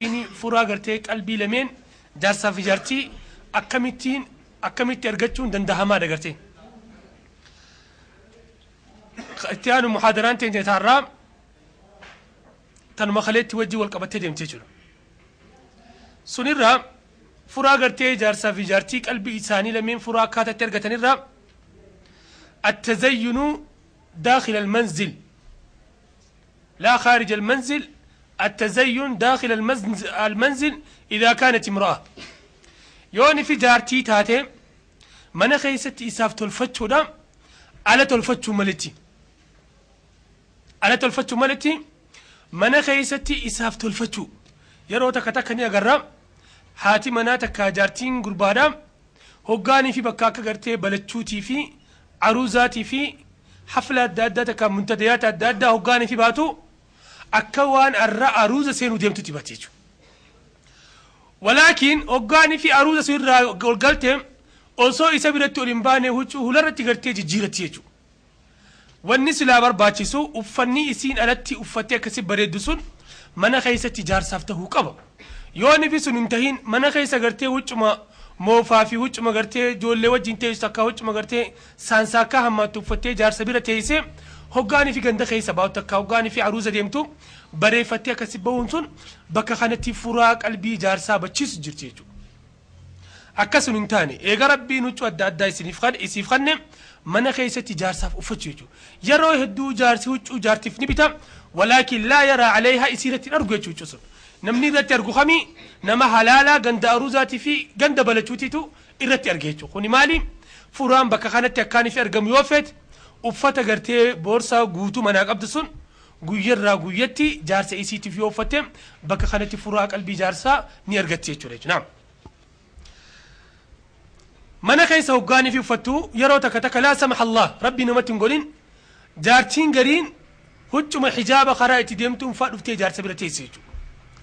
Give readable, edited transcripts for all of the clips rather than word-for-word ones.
Furaa gartee qalbii lameen jaarsaa fi jaartii akkamittiin akkamitti argachuun dandahamaadha gartee. Itti aanu muhaadaraan teenya taarraa tanuma kaleetti wajji wal qabattee deemtee jiru. Sunirraa furaa gartee jaarsaa fi jaartii qalbii isaanii lameen furaa akkaataatti argatanirraa التزين داخل المنزل لا خارج المنزل. التزين داخل المنزل إذا كانت امرأة يوني في جارتي تاتي mana keessatti isaaf tolfachuudha ala tolfachuu maletti, ala tolfachuu maletti mana keessatti isaaf tolfachuu. Yeroo takka takka ni agarra, haati manaa takka jaartiin gurbaadha hoggaanii fi bakka akka gartee balachuutii fi aruuzaatii fi hafla adda addaa takka muntadayaata adda addaa hoggaanii fi baatu akka waan arra aruuza seenuu deemtutti baate jechuudha. Walaakin hoggaanii fi aruuza sun irraa ol galte osoo isa biratti ol hin baane huccuu hularratti gartee jijjiiratti jechuudha. Wanni silaa barbaachisu uffanni isiin alatti uffattee akkasi bareeddu sun mana keessatti jaarsaaf tahuu qaba. Yoo inni sun hin tahin mana keessa gartee huccuma moofaa fi huccuma gartee ijoollee wajjin teessu takka huccuma gartee saansaakkaa hammaattu uffattee jaarsa bira teessee hoggaanii fi ganda keessa baatu takka hoggaanii fi aruuza deemtu bareeffattee akkasi bahuun sun bakka kanatti furaa qalbii jaarsaa bachiisu jirti jechuudha. Akkasun hin taane eega Rabbiin huccuu adda addaa isiniif isiif kanne mana keessatti jaarsaaf uffachuu jechuudha. Yeroo hedduu jaarsi huccuu jaartiif ni bita, walaakin laa yaraa aleehaa, isii irratti hin argu jechuudha sun. Namni irratti argu kamii? Nama halaalaa ganda aruuzaatii fi ganda balachuutiitu irratti arge jechuudha. Kuni maali? Furaan bakka kanatti akkaaniif argamu yoo feete uffata gartee boorsaa guutuu manaa qabdu sun guyyarraa guyyatti jaarsa isiitiif yoo uffatte bakka kanatti furaa qalbii jaarsaa ni argatti jechuudha jechuudha. Mana keessa hoggaanii fi uffattu yeroo takka takka, laa samaha Allah, Rabbi namatti hin godhin, jaartiin gariin huccuma hijaaba karaa itti deemtuun faa dhuftee jaarsa bira teesse jechuudha.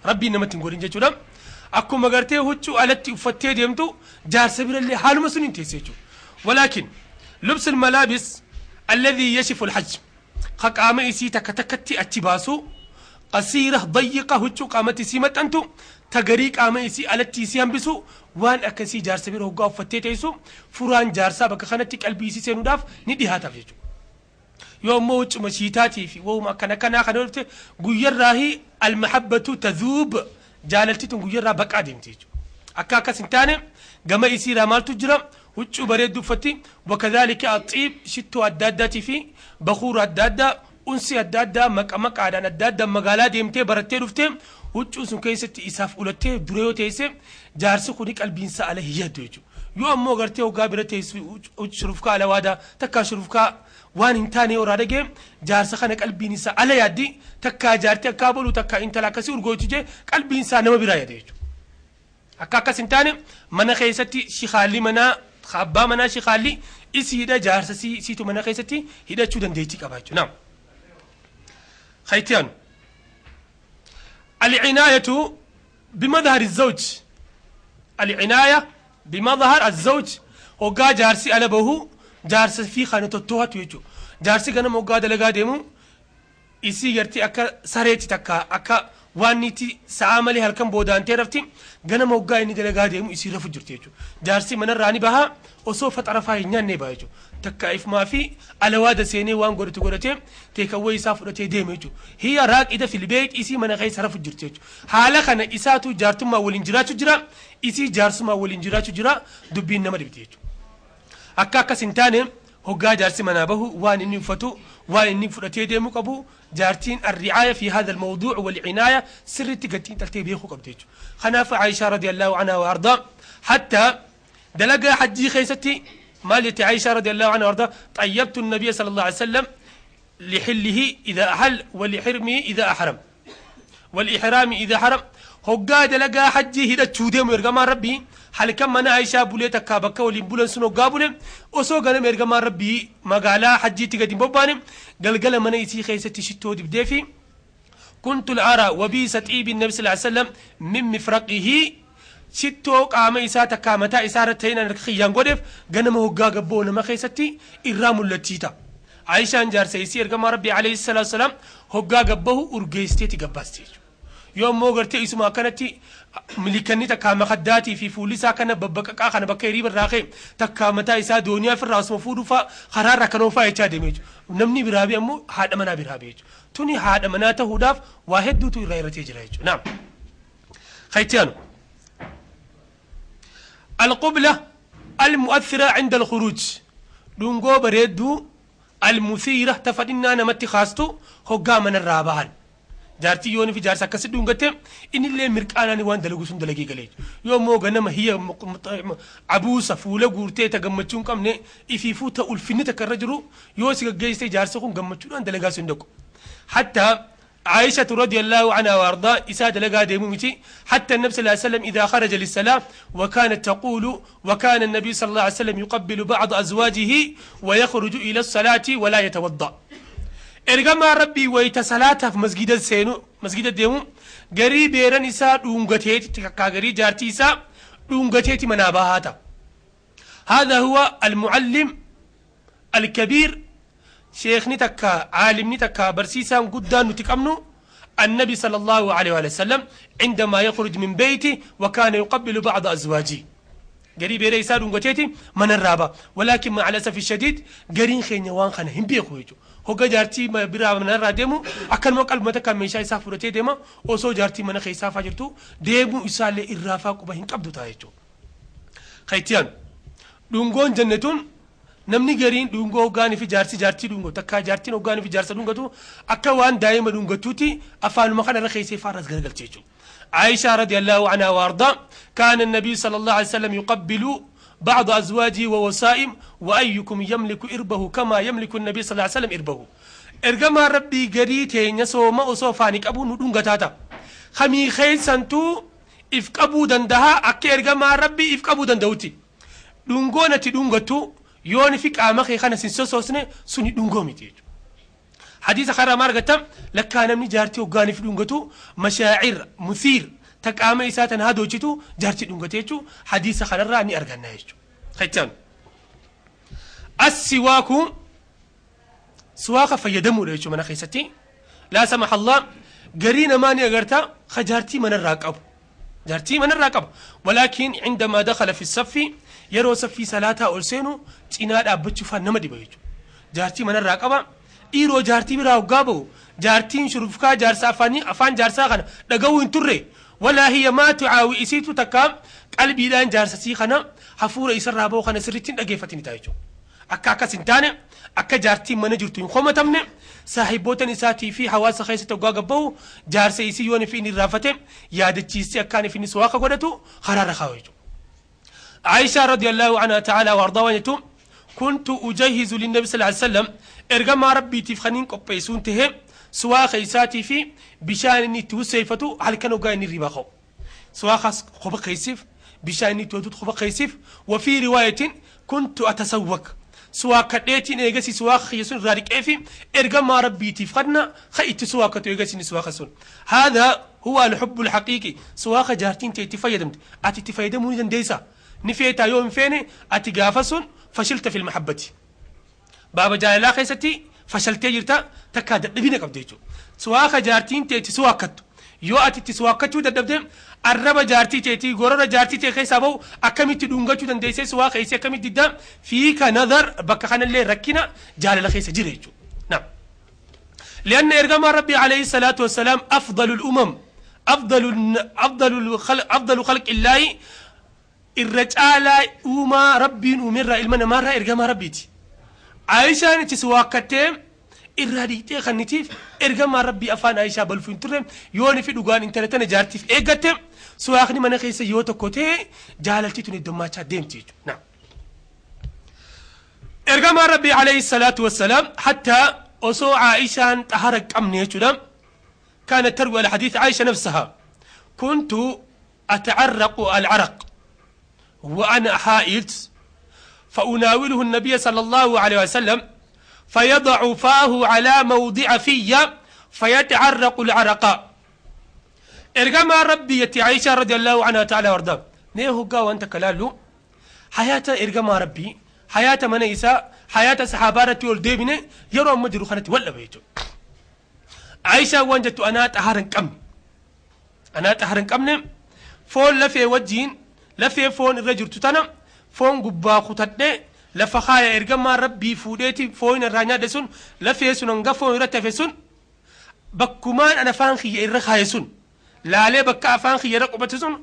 Rabbiin namatti hin godhin jechuudha. Akkuma gartee huccuu alatti uffattee deemtu jaarsa birallee haaluma sun hin teesse jechuudha. ولكن لبس الملابس الذي يشف الحجم قام إسي تك تكتي أتباسو قصيرة ضيقة هجو قامت إسي متأنتو تغري قام إسي ألتي إسي همبسو وان أكسي جارسا بيرو هقا فتي تيسو فران جارسا بك خانتك قلبي إسي سينو داف ندي هاتف يجو. يوم موج مشيتاتي في وما كان كان خنولت غير المحبة تذوب جالتي تغير بقى ديمتي أكا كسنتاني جما إسي رمال تجرى huccuu bareedduu uffatti. وكذلك الطيب, shittoo adda addaatii fi bakuura adda addaa, unsi adda addaa maqa maqaadhaan adda addaa magaalaa deemtee barattee dhuftee huccuu sun keessatti isaaf ulattee dura yoo teesse jaarsi kuni qalbiinsa ala hin yaaddu jechuudha. Yoo ammoo gartee hoggaa bira teessu shurufkaa ala waadaa takkaa shurufkaa waan hin taane yoo dhagee jaarsa kana qalbiin isaa ala yaaddi, takkaa jaartii akkaa bolu takkaa intala akkasii urgootu jee qalbiin isaa nama biraa yaada jechuudha. Akka akkas hin taane mana keessatti shikaalli manaa abbaa manaa shikaalli isiidha jaarsa siitu mana keessatti hidhachuu dandeettii qaba jechuudha. خيتيان العناية بمظهر الزوج، العناية بمظهر الزوج. هوغا جارسي على بهو jaarsa fi kana totto'atu jechuudha. Jaarsi ganama hoggaa dalagaa deemu isii gartee akka sareetti takka akka waan niiti sa'aa malee halkan boodaantee rafti, ganama hoggaa inni dalagaa deemu isii rafu jirti jechuudha. Jaarsi manarraa ni baha osoo faxarafaa hin nyaanne baha jechuudha. Takka ifumaa fi alawaada seenee waan godhatu godhatee teekawwee isaa fudhatee deema jechuudha. هي راقدة في البيت, isii mana keessa rafu jirti jechuudha. Haala kana isaatu jaartummaa waliin jiraachuu jira, isii jaarsummaa waliin jiraachuu jira, dubbiin nama dhibdi jechuudha. Akka akkas hin taane hoggaa jaarsi manaa bahu waan inni uffatu waan inni fudhatee deemuu qabu jaartiin الرعاية في هذا الموضوع والعناية sirriitti gattiin xaltee beekuu qabdi jechuudha. Kanaaf Aishaa رضي الله عنها وأرضاها حتى dalagaa hajjii keessatti maal jetti Aishaa رضي الله عنها وأرضاها؟ طيبت النبي صلى الله عليه وسلم لحله إذا أحل ولحرمه إذا أحرم والإحرام إذا حرم. Hoggaa dalagaa hajjii hidhachuu deemu ergamaan Rabbii halkan mana Aishaa bulee takkaa bakka waliin bulan sun hoggaa bule osoo ganama ergamaan Rabbii magaalaa hajjiitti gadi hin bobbaane galgala mana isii keessatti shittoo dibdee fi كنت أرى وبيس طيب النبي صلى الله عليه وسلم من مفرقه. Shittoo qaama isaa takkaa mataa isaa irratti ta'in harka kiyyaan godheef ganama hoggaa gabboo nama keessatti irraa mul'attiita. Aishaan jaarsa isii ergamaa Rabbii عليه الصلاة والسلام hoggaa gabbahu urgeessiteeti gabbaaste jechuudha. Yoo ammoo gartee isuma akkanatti milikanni takkaa makaddaatii fi fuulli isaa kana babbaqaqaa kana bakka hiriiba irraa ka'e takkaa mataa isaa dooniyaa ofirraa osuma fuudhuufaa karaarra kan oofaa jechaa deeme jechuudha. Namni biraa bee ammoo haadha manaa biraa bee jechuudha. Tuni haadha manaa ta'uudhaaf waa hedduutu irraa irratee jira jechuudha. Naam. Kayitti aanu. Alqubla almu'athira cinda alkhuruuj. Dhungoo bareedduu almuthiira tafadhinnaa namatti kaastu hoggaa manarraa bahan. Jaartii yoon fi jaarsa akkasi dhungatte innillee mirqaanaan waan dalagu sun dalagee galee. Yoo immoo ganama hiya abuusa fuula guurtee ta gammachuu hin qabne ifiifuu ta ulfinni takka irra jiru yoo si gaggeessite jaarsi kun gammachuudhaan dalagaa sun dhaqu. Hatta عائشة رضي الله عنها وأرضاها إساد لقى ديمومتي حتى النبي صلى الله عليه وسلم إذا خرج للصلاة وكانت تقول وكان النبي صلى الله عليه وسلم يقبل بعض أزواجه ويخرج إلى الصلاة ولا يتوضأ. Ergamaa Rabbii wayita salaataaf masgida seenu masgida deemu garii beeran isaa dhungateeti takkaa garii jaartii isaa dhungateeti manaa bahaa ta'a. هذا هو المعلم الكبير شيخني تكا عالمني تكا برسيسان قدان نتقمنو النبي صلى الله عليه وسلم عندما يخرج من بيته وكان يقبل بعض أزواجه. قريب ريسا دونغتيتي من الرابا ولكن مع الأسف الشديد قرين خين وان خنا هم بيخويجو هو جارتي ما برا من الرا ديمو أكل ما قلب متى كان مشاي سافرتي ديما أوسو جارتي من خي سافرتو ديمو إسالة الرافا كوبهن قبضو تايجو خيتيان دونغون جنتون namni gariin dhungoo hoggaanii fi jaarsi jaartii dhungoo takkaa jaartiin hoggaanii fi jaarsa dhungatu akka waan daa'ima dhungatuuti afaanuma kanarra keessee faarras garagalche jechuudha. عائشة رضي الله عنها وأرضاه كان النبي صلى الله عليه وسلم يقبل بعض أزواجه وهو صائم وأيكم يملك إربه كما يملك النبي صلى الله عليه وسلم إربه. إرجما ربي قريتين يسوما أصوفانك أبو ندونغتاتا خمي خيل سنتو إفك أبو دندها أكي إرجما ربي إفك أبو دندوتي دونغونة دونغتو يوني فيك آمخي خانا سنسوسوسني سوني دونغومي تيجو. حديث خرا مارغتا لكان من جارتي وغاني في دونغتو مشاعر مثير تقام إساتن هادو جيتو جارتي دونغتيجو حديث خرا راني أرغنا يجو. خيتان السواك سواك فيدمو ليجو من خيستي لا سمح الله قرينا ماني أغرتا خجارتي من الراقب جارتي من الراقب ولكن عندما دخل في الصف yeroo saffii salaataa ol seenu cinaa dhaabbachuu faan nama dhiba jechuudha. Jaartii manarraa qaba. Dhiiroo jaartii biraa hoggaa bahu jaartiin shurufkaa jaarsaa afaanii afaan jaarsaa kana dhaga'uu hin turre. Walaa hiya maa tucaawi isiitu takka qalbiidhaan jaarsasii kana hafuura isarraa bahu kana sirriitti hin dhageeffatin ta'a jechuudha. Akka akkas hin taane akka jaartiin mana jirtu hin komatamne saahibbootan isaatii fi hawaasa keessatti hoggaa gabbahu jaarsa isii yoon fi inni irraanfate yaadachiisee akkaan fi inni suwaaqa godhatu karaarra kaa'u jechuudha. عائشة رضي الله عنها تعالى وارضاها كنت أجهز للنبي صلى الله عليه وسلم إرجما ربي تفخنين قبيسون ته سواء خيساتي في بشان إني توسيفتو هل كانوا جايين الربا خو سواء خاص خب خيسف بشان إني تودد خب خيسف وفي رواية كنت أتسوق سواء كديتي نيجسي سواء خيسون رارك إفي إرجما ربي تفخنا خيت سواء كتو يجسي سواء خسون هذا هو الحب الحقيقي سواء جارتين تتفيدمت أتتفيدمون ديسا نفيتا يوم فيني أتقافسون فشلت في المحبة بابا جاي لا خيستي فشلت جرتا تكاد دبينك أبديتو سواخ جارتين تيتي سواكت يو أتي سواكتو دبدم الربا جارتي تيتي غورا جارتي تي خيسابو أكمل تدونغتو دنديسي سواخ خيسي أكمل ددام فيك نظر بكخان اللي ركنا جال لا خيس جريتو. نعم لأن إرجام ربي عليه الصلاة والسلام أفضل الأمم أفضل خلق أفضل خلق الله الرجال وما ربي ومرة المنا مرة إرجما ربيتي عائشة نتي سواكتهم إراديتي خنتيف إرجما ربي أفان عائشة بلفين ترم يوني في دوغان إنترنت جارتي في إيجتم سواخني من خيسة يوتو كوتي جالتي توني دماتا ديمتي. نعم إرجما ربي عليه الصلاة والسلام حتى أصو عائشة تحرك أمني كانت تروي الحديث عائشة نفسها كنت أتعرق العرق وأنا حائض فأناوله النبي صلى الله عليه وسلم فيضع فاه على موضع في فيتعرق العرق. إرجما ربي عائشة رضي الله عنها تعالى وارضاها نيه قا وأنت كلالو حياة إرجما ربي حياة من إساء حياة صحابة والديبنة يرى مجر خانة ولا بيته. عائشة وانجت أنا تهارن كم Anaa xahara hin qabne foon lafee wajjiin lafee foon irra jirtu tana foon gubbaa kutadhee lafa kaaya ergamaan rabbii fuudheeti foon irraa nyaadhe sun lafee sun hanga foon irratti hafe sun bakkumaan an afaan kiyya irra kaaye sun laalee bakka afaan kiyya irra qubate sun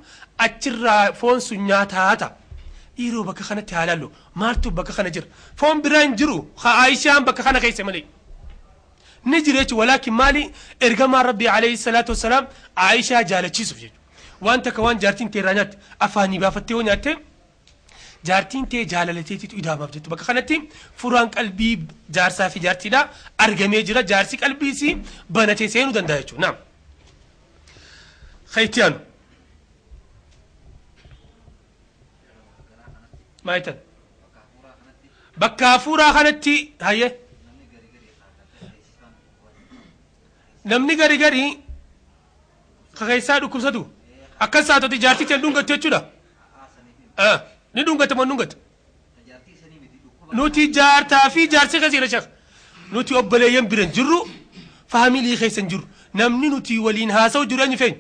achirraa foon sun nyaataa ta'a. Dhiiroo bakka kanatti haa laallu maaltu bakka kana jira foon biraa hin jiru haa Aayishaan bakka kana keessa malee. Ni jira jechuudha walaakin maali ergamaan rabbii alayhi salaatu wassalaam Aayishaa jaalachiisuuf jechuudha. Waan takka waan jaartiin tee irraa nyaatte afaanii baafattee yoo nyaatte jaartiin tee jaalala teetitu idaamaaf jettu bakka kanatti furaan qalbii jaarsaa fi jaartiidha argamee jira jaarsi qalbii isii banatee seenuu danda'a jechuudha. Naam. Kaytiyaanu. Maayitan. Bakka hafuuraa kanatti hayyee. Namni gari gari ka keessaa dhukkubsatu akkas saatoti jaartii tee dhungattu jechuudha. Ni dhungata moo dhungatu? Nuti jaartaa fi jaarsi keessa jira sheekh. Nuti obboleeyyan bira hin jirru faamilii keessa hin jirru. Namni nuti waliin haasa'u jiru eenyu feenya?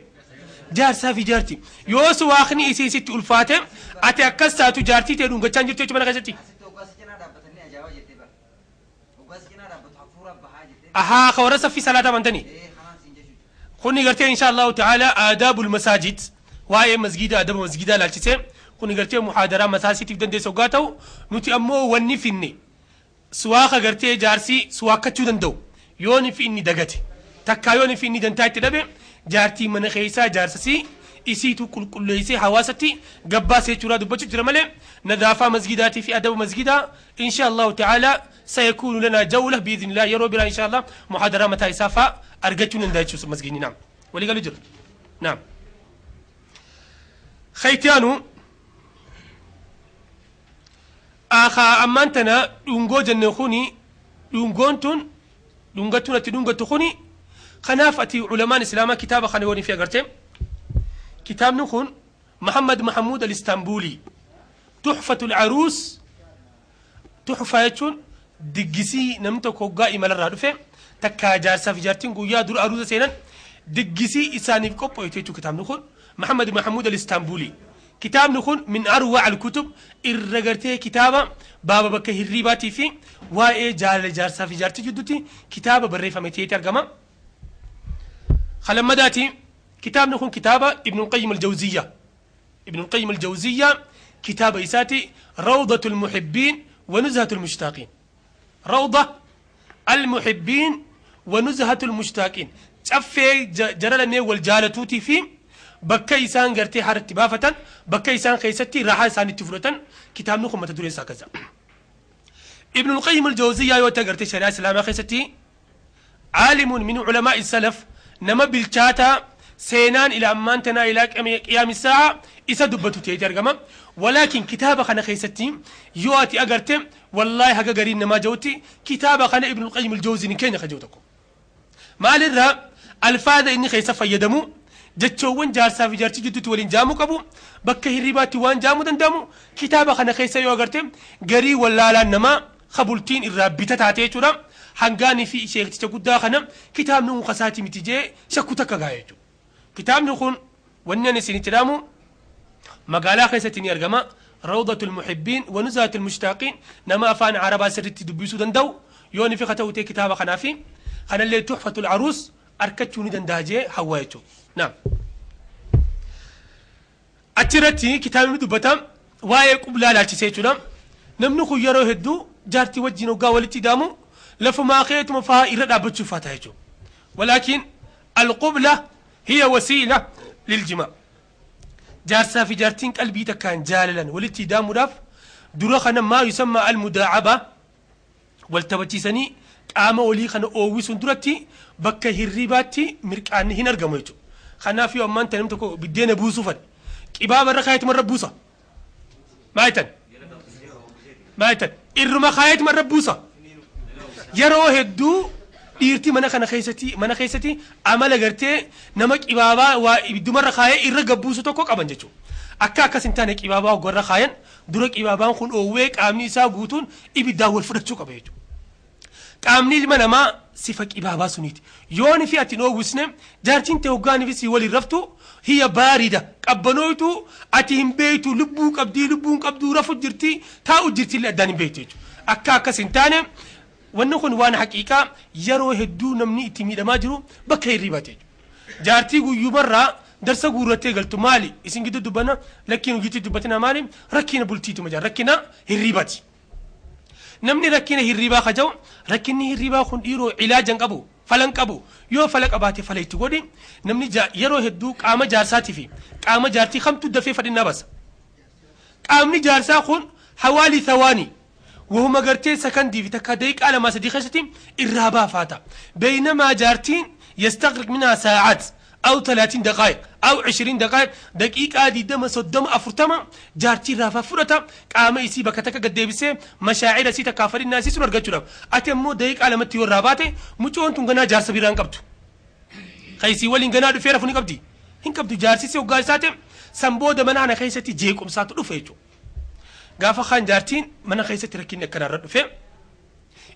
Jaarsaa fi jaartii. Yoos waaqni isii sitti ulfaate ati akkas taatu jaartii tee dhungachaa hin jirtu jechuudha mana keessatti. Asitti hoggaa si cinaa dhaabbatanii ajaa'ibaa jettee bara. Hoggaa si cinaa dhaabbatu hafuura bahaa jettee. Ahaa ka warra saffii salaataa amantanii. Ee kanaan siin jechuudha. Kuni gartee insha Allahu ta'ala aadaabul masaajid waa'ee masgiida adaba masgiidaa laalchisee kuni gartee muhaadaraa masaasiitiif dandeessu hoggaa ta'u nuti ammoo wanni finne suwaaqa gartee jaarsii suwaakkachuu danda'u yooni fi inni dagate takkaa yooni fi inni dantaa itti dhabe jaartii mana keessaa jaarsasii isiitu qulqulleessee hawaasatti gabbaasee jechuudha dubbachuu jira malee nadaafaa masgidaatii fi adaba masgidaa insha Allahu ta'ala sayakuunu lanaa jawla biiznillah yeroo biraa insha Allah muhaadaraa mataa isaa faa argachuu danda'a jechuudha masgidni naam walii galu jira naam khaytiyaanu akhaa ammaan tana dhungoo jenne kuni dhungoon tun dhungattuun ati dhungattu kuni kanaaf ati ulamaan islaamaa kitaaba kana yoon fi agarte kitaabni kun Muhammad Mahamuud al-Istaanbuulii Tuhfatul Aruus tuhfaa jechuun diggisii namni tokko hoggaa imalarraa dhufe takkaa jaarsaa fi jaartiin guyyaa dura aruusa seenan diggisii isaaniif qopho'e jechuun kitaabni kun Muhammad Mahamuud al-Istaanbuulii kitaabni kun min arwaa al-kutub irra gartee kitaaba baaba bakka hirriibaatii fi waa'ee jaalala jaarsaa fi jaartii jidduutti kitaaba barreeffame ta'eeti argama. Khalammadaati kitaabni kun kitaaba Ibn Qayyim al-Jawziyya Ibn Qayyim al-Jawziyya kitaaba isaati Rawdatul Muhibbiin wa Nuzhatul Mushtaaqiin Rawda al-Muhibbiin wa Nuzhatul Mushtaaqiin caffee jara lamee wal jaalatuutii fi bakka isaan gartee haratti baafatan bakka isaan keessatti raahaa isaan itti fudhatan kitaabni kun mata dureen isaa akkas jedha. Ibn Qayyim al-Jawziyya yoo ta'e gartee shari'aa islaamaa keessatti caalimun min ulamaa'i salaf nama bilchaataa seenaan ila ammaan tanaa ilaa qiyaami saa'a isa dubbatu ta'eeti argama. Walaakin kitaaba kana keessatti yoo ati agarte wallaahi haga gariin namaa jirutti kitaaba kana Ibn Qayyim al-Jawziin hin keenya ka jiru tokko. Maalirraa alfaada inni keessa fayyadamu jechoowwan jaarsaa fi jaartii jidduutti waliin jaamuu qabu bakka hirribaatti waan jaamuu danda'amu kitaaba kana keessa yoo agarte garii wallaalaan namaa kabultiin irraa bita taate jechuudha. Hangaanii fi sheekticha guddaa kana kitaabni kun kasaati miti jee shakku takka gahaa jechuudha. Kitaabni kun wanni ani isinitti dhaamu magaalaa keessatti ni argama. Rawdatul Muhibbiin wa Nuzhatul Mushtaaqiin nama afaan Arabaa sirriitti dubbisuu danda'u yoo ni fiqa ta'u ta'e kitaaba kanaa fi kanallee Tuhfatul Aruus arkachuu ni danda'a jee hawwaa jechuudha. Naam. Achirratti kitaabni dubbata waa'ee qublaa laalchisee jechuudha. Namni kun yeroo hedduu jaartii wajjin hoggaa walitti hidhamu lafumaa keetuma faa irra dhaabbachuuf faa ta'a jechuudha. Walaakin alqubla hiya wasiila liljimaa. Jaarsaa fi jaartiin qalbii takkaan jaalalan walitti hidhamuudhaaf dura kana maa yusammaa almudaacaba wal taphachiisanii qaama olii kana oowwisuun duratti bakka hirribaatti mirqaanni hin argamu jechuudha. Kanaaf yoo ammaan namni tokko biddeena buusuu fadhe qibaaba irra kaayetuma irra buusa. Maayitan? Maayitan? Irruma kaayetuma irra buusa. Yeroo hedduu dhiirti mana kana keessatti mana keessatti amala gartee nama qibaabaa waa ibiddumarra kaayee irra gabbuusu tokko qaban jechuudha. Akka akkas hin taane qibaabaa hoggarra kaayan dura qibaabaan kun oowwee qaamni isaa guutuun ibiddaan wal fudhachuu qaba jechuudha. Qaamni ilma namaa Sifa qibaabaa suniiti. Yooni fi ati hin oowwisne, jaartiin tee hoggaanii fi sii waliin raftu hiya baarida, qabbanooytu, ati hin beeytu lubbuu qabdii, lubbuu hin qabduu, rafu jirti, taa'u jirti illee addaan hin beeytu jechuudha. Akka akkas hin taane, wanni kun waan haqiiqaa yeroo hedduu namni itti miidhamaa jiru bakka hirriibaati jechuudha. Jaartii guyyumarraa darsa guurrattee galtu, maali isin gidduu dubbanna, lakkiin hojiitti dubbatina, maali rakkina bultiituma jira, rakkina hirriibaati. Namni rakkina hirriibaa kaja'u, rakkinni hirriibaa kun dhiiroo ilaaja hin qabu, fala hin qabu. Yoo fala qabaate fala itti godhi. Namni yeroo hedduu qaama jaarsaatii fi qaama jaartii kamtu dafee fadhinnaa basa? Qaamni jaarsaa kun hawaalii thawaanii, wahuma gartee sakandii fi takka daqiiqaa 2-3 keessatti irraa baafaata. Beeynamaa jaartiin yastaqriq minhaa saa'aat aw 30 daqaa'iq aw 20 daqaa'iq, daqiiqaa 20, 30, 40 jaartii irraa faa fudhata qaama isii bakka takka gad deebisee mashaa'ira isii takkaa fadhinnaa isii sun argachuudhaaf. Ati ammoo daqiiqaa 2tti yoo irraa baate, mucoon tun ganaa jaarsa biraa hin qabdu. Ka isii waliin ganaa dhufee rafu ni qabdi? Hin qabdu. Jaarsi isii hoggaa isaa ta'e, san booda mana kana keessatti jeequmsaatu dhufe jechuudha. Gaafa kaan jaartiin mana keessatti rakkinni akkanaa irra dhufe,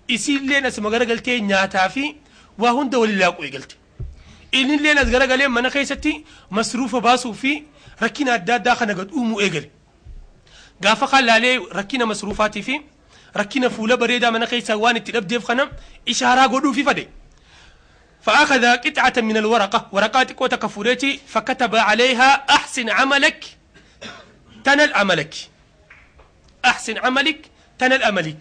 isiilleen asuma garagaltee nyaataa fi waa hunda waliin laaquu eegalte. Innilleen as garagalee mana keessatti masruufa baasuu fi rakkina adda addaa kana gad uumuu eegale. Gaafa kaan laalee rakkina masruufaatii fi rakkina fuula bareedaa mana keessaa waan itti dhabdeef kana ishaaraa godhuufi fade. فأخذ قطعة من الورقة، ورقات xiqqoo takka fuudheeti، فكتب عليها أحسن عملك تنل أملك، أحسن عملك تنل أملك.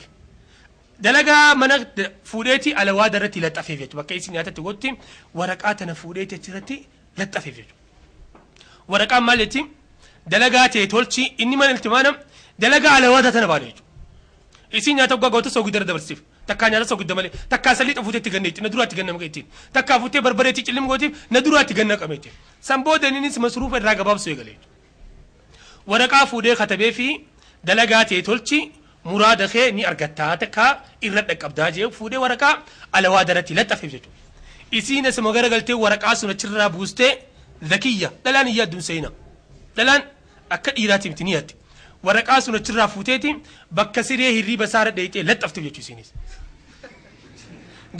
Dalagaa mana fuudheeti alawaada irratti laxxafeef jechuudha. Bakka isin nyaatatti gootti waraqaa tana fuudheeti achirratti laxxafeef jechuudha. Waraqaan maal jetti? Dalagaa ta'e tolchi, inni mana itti maana dalagaa alawaada tana baane jechuudha. Isin nyaata waggaa gootu soogidda irra dabarsiif. Takkaa nyaata soogidda malee, takkaa salliixa fuutee itti ganneetti, na duraa itti gannama ittiin. Takkaa fuutee barbareetti cillim gootiif, na duraa itti ganna qabeetti. San booda innis masruufa irraa gabaabsuu eegale jechuudha. Waraqaa fuudhee katabee fi dalagaa ta'e tolchi, muraada kee ni argattaa, takkaa irra dhaqqabdaa jee fuudhee waraqaa alawaada irratti laxxafeef jechuudha. Isiin asuma garagaltee waraqaa sun achirraa buustee, zakiyya, dhalaan hin yaaddu hin seena. Dhalaan akka dhiiraati miti, ni yaaddi. Waraqaa sun achirraa fuuteeti bakka siree hirriiba isaa irra dheeyxee laxxafteef jechuudha isiinis.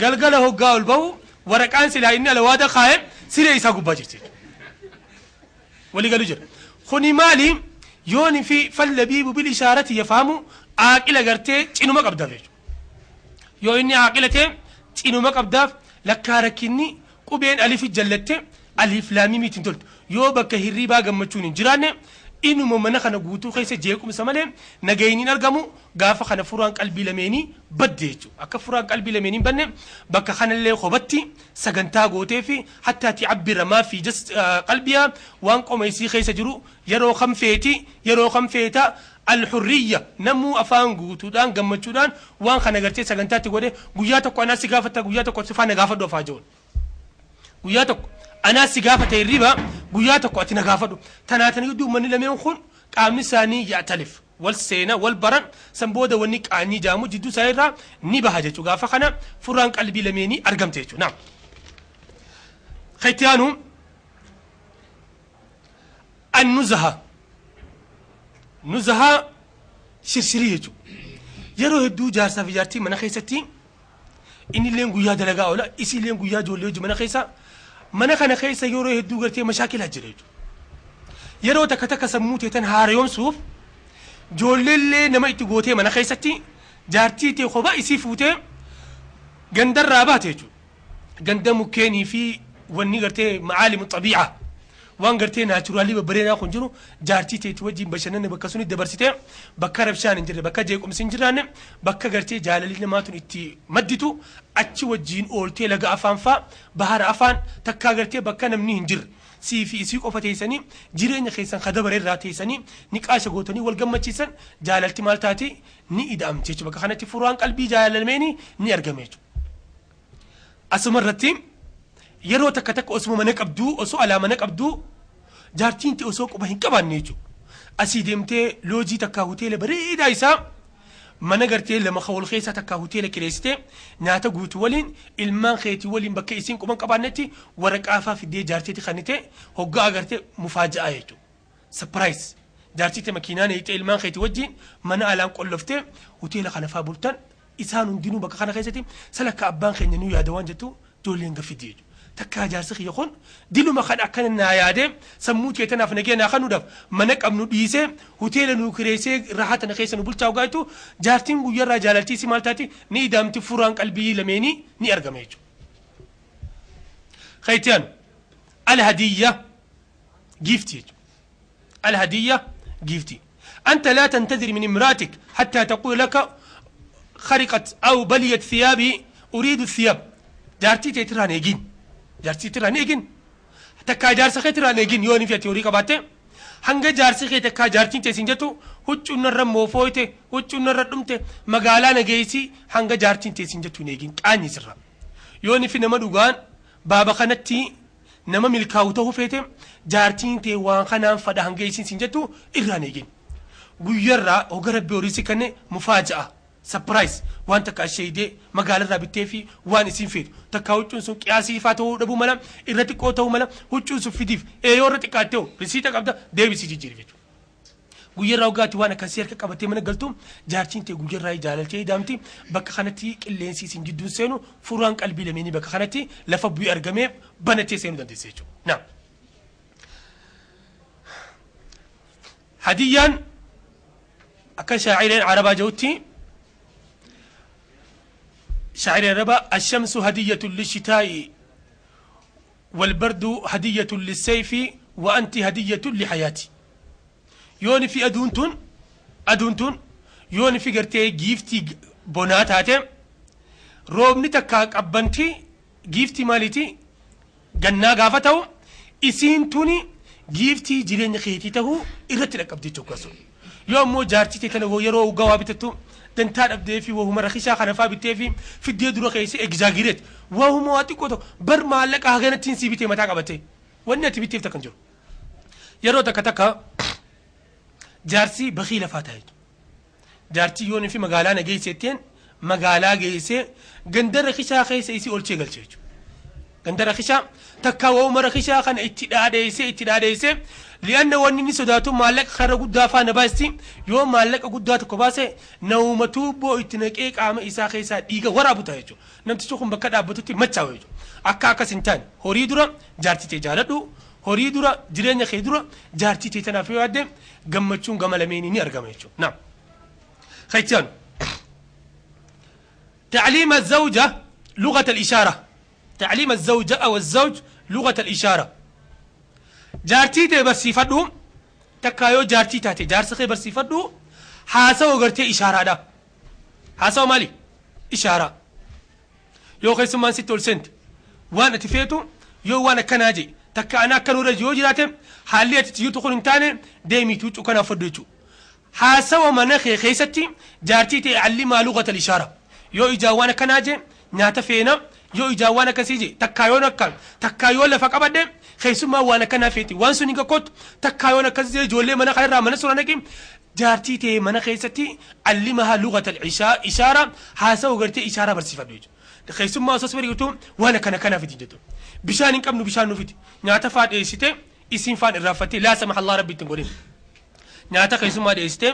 Galgala hoggaa ol bahu, waraqaan silaa inni alawaada kaaye siree isaa gubbaa jirti jechuudha. Walii galu jira. Kuni maali? Yooni fi fallabiibu bil ishaarati yafhamu, aaqila gartee cinuma qabdaaf jechuudha. Yoo inni aaqila ta'e cinuma qabdaaf, lakkaa rakkinni qubeen alifi jallatte aliif laamimii ittiin toltu. Yoo bakka hirriibaa gammachuun hin jiraanne, inuma mana kana guutuu keessa jeequmsa malee nagayni hin argamu. Gaafa kana furaan qalbii lameenii badde jechuudha. Akka furaan qalbii lameenii hin badne, bakka kanallee kophaatti sagantaa gootee fi hattaa ticabbira maa fi jas qalbiyaa, waan qoma isii keessa jiru, yeroo kam feeti, yeroo kam feeta, alhurriyya, namuu afaan guutuudhaan gammachuudhaan waan kana gartee sagantaatti godhe. Guyyaa tokko anaa si gaafata, guyyaa tokko si faana gaafadhu afaa jiruun. Guyyaa tokko anaa si gaafata hirriba, guyyaa tokko ati na gaafadhu. Tanaatan gidduu manni lameen kun qaamni isaanii ya'talif, wal seena, wal baran. San booda wanni qaanyii jaamu jidduu isaa irraa ni baha jechuudha. Gaafa kana furaan qalbii lameenii argamte jechuudha. Naam. Kaytiyaanu annuzaha, nuzahaa shirshirii jechuudha. Yeroo hedduu jaarsaa fi jaartii mana keessatti innilleen guyyaa dalagaa oola, isiilleen guyyaa ijoollee hojii mana keessa, mana kana keessa yeroo hedduu gartee mashaakilaa jira jechuudha. Yeroo takka takka sammuu teetan haarayoomsuuf ijoolleellee nama itti gootee mana keessatti jaartii tee kophaa isii fuutee gandarraa baate jechuudha. Ganda mukkeenii fi wanni gartee macaalimu xabii'a, waan gartee naachuraalii babbareedaa kun jiru, jaartii teeti wajjin bashannanni bakka suni dabarsitee, bakka rabshaan hin jirre, bakka jeequmsi hin jiraanne, bakka gartee jaalalli namaa tun itti madditu achi wajjin ooltee, laga afaan faa, bahara afaan takkaa, gartee bakka namni hin jirre sii fi isii qofa teessanii jireenya keessan ka dabare irraa teessanii niqaasha gootanii wal gammachiisan, jaalalti maal taati? Ni ida'amti jechuudha. Bakka kanatti furaan qalbii jaalalameenii ni argame jechuudha. Asuma irratti yeroo takka takka osuma mana qabduu, osoo alaa mana qabduu, jaartiin tee osoo quba hin qabaanne jechuudha. Asii deemtee loojii takkaa hoteela bareedaa isaa mana gartee lama ka wal keessaa takkaa hoteela kireessitee nyaata guutuu waliin ilmaan keetii waliin bakka isiin quba hin qabaannetti waraqaa faa fiddee jaartiitti kannite, hoggaa agartee mufaaja'aa jechuudha. Surprise. Jaartii tee makiinaan hiixee ilmaan keetii wajjin mana alaan qolloftee hoteela kana faa bultan. Isaan hundinuu bakka kana keessatti salakka abbaan keenya nu yaada waan jettu ijoolleen gaffiti jechuudha. Takkaa jaarsi kiyya kun diluma kan akkana naa yaadee sammuu kee tanaaf nagee naa kanuudhaaf mana qabnu dhiisee hoteela nu kireessee rahaa tana keessa nu bulchaa ogaa jechuudha. Jaartiin guyyarraa jaalalchiisi maal taati ni idaamti furaan qalbii lameenii ni argama jechuudha. Khaytiyaan alhadiyya giiftii jechuudha. الهدية giiftii. أنت لا تنتظر من امرأتك حتى تقول لك خرقت أو بليت ثيابي أريد الثياب. Jaartii teetirraan eegin. Jaartii tirraan eegin. Takkaa jaarsa kee tirraan eegin yoo ni fi ati horii qabaatte. Hanga jaarsi kee takkaa jaartiin teessin jettu huccuun narra moofooyte huccuun narra dhumte magaalaa nageessi hanga jaartiin teessin jettu hin eegin qaanyi sirra. Yoo ni fi nama dhugaan baaba kanatti nama milkaa'u ta'uu feete jaartiin tee waan kanaan fadha hanga isin sin jettu irraan eegin. Guyyarraa hoga rabbi horii si kenne mufaaja'a. Surprise waan takka asheedee magaalarraa bittee fi waan isin feetu takka huccuun sun qiyaasii faa ta'uu dhabuu mala irra xiqqoo ta'uu mala huccuun sun fidiif yoo irra xiqqaatte hoo risiita qabda deebisii jijjiiri jechuudha. Guyyarraa hoggaatti waan akkasii harka qabatee mana galtu jaartiin ta'e guyyarraa jaalaltee daamti bakka kanatti qilleensi isin jidduun seenu furaan qalbii lameenii bakka kanatti lafa bu'ee argamee banatee seenuu dandeesse jechuudha. Naam. Hadiyyaan akka shaacireen arabaa jirutti شاعر الربا الشمس هدية للشتاء والبرد هدية للسيف وأنت هدية لحياتي. يوني في أدونتون أدونتون يوني في قرتي giiftii bonaa taate roobni takka qabbanti giiftii maaliiti gannaa gaafa ta'u isiin tuni giiftii jireenya keetii ta'uu irratti dhaqqabdi jechuudha sun. Yoo ammoo jaartii ta'e kana yeroo gawaa bitattu dantaa dhabdee fi wahuma rakishaa kana faa bittee fi fiddee dura keessa exaggerate wahuma waa xiqqoo tokko bar maallaqa haganattiin sii bitee mataa qabate wanni ati bitteef takka hin jiru. Yeroo takka takka jaarsi bakii lafaa ta'e jaartii yoon fi magaalaa na geessetteen magaalaa geessee ganda rakishaa keessa isii olchee galchee jechuudha. Ganda rakishaa takka wahuma rakishaa kana itti dhaadheessee itti dhaadheessee li'anna wanni inni sodaatu maallaqa karra guddaa faana baasti yoo maallaqa guddaa tokko baase nama tuubboo itti naqee qaama isaa keessaa dhiiga waraabu ta'a jechuudha. Namtichi kun bakka dhaabbatutti machaa'u jechuudha. Akka akkas hin taane horii dura jaartii ta'e jaaladhu horii dura jireenya kee dura jaartii ta'e tanaaf yoo yaadde gammachuun gama lameenii ni argama jechuudha. Naam. خيتان تعليم الزوجة لغة الإشارة. تعليم الزوجة أو الزوج لغة الإشارة. jaartii ta'e barsiifadhu takkaa yoo jaartii taate jaarsa kee barsiifadhu haasawa gartee ishaaraadha. Haasawa maali? Ishaaraa. Yoo keessummaan sitti ol seente waan ati feetu yoo waan akkanaa jee takka ana akka nurra yoo jiraate haalli ati jirtu kun hin taane deemiitu huccuu kanaaf fadhu jechuudha. Haasawa mana kee keessatti jaartii ta'e allimaa luqata ishaara. Yoo ijaan waan akkanaa jee nyaata feena yoo ijaan waan akkasii jee takkaa yoon akkaan takkaa yoo lafa qabadhe keessummaa waan akkanaa feeti waan sun hin gakkootu takkaa yoon akkas jee ijoollee mana kanarraa mana suuraa naqi jaartii ta'e mana keessatti allimahaa luqata ishaara haasawa gartee ishaaraa barsiifadhu jechuudha. Keessummaa osoo si bari'utu waan akkana kanaa fiti jettu. Bishaan hin qabnu bishaan nu fiti. Nyaata faa dhiyeessite isiin faan irraanfattee laa samaha Allah rabbi ittiin godhin. Nyaata keessummaa dhiyeessite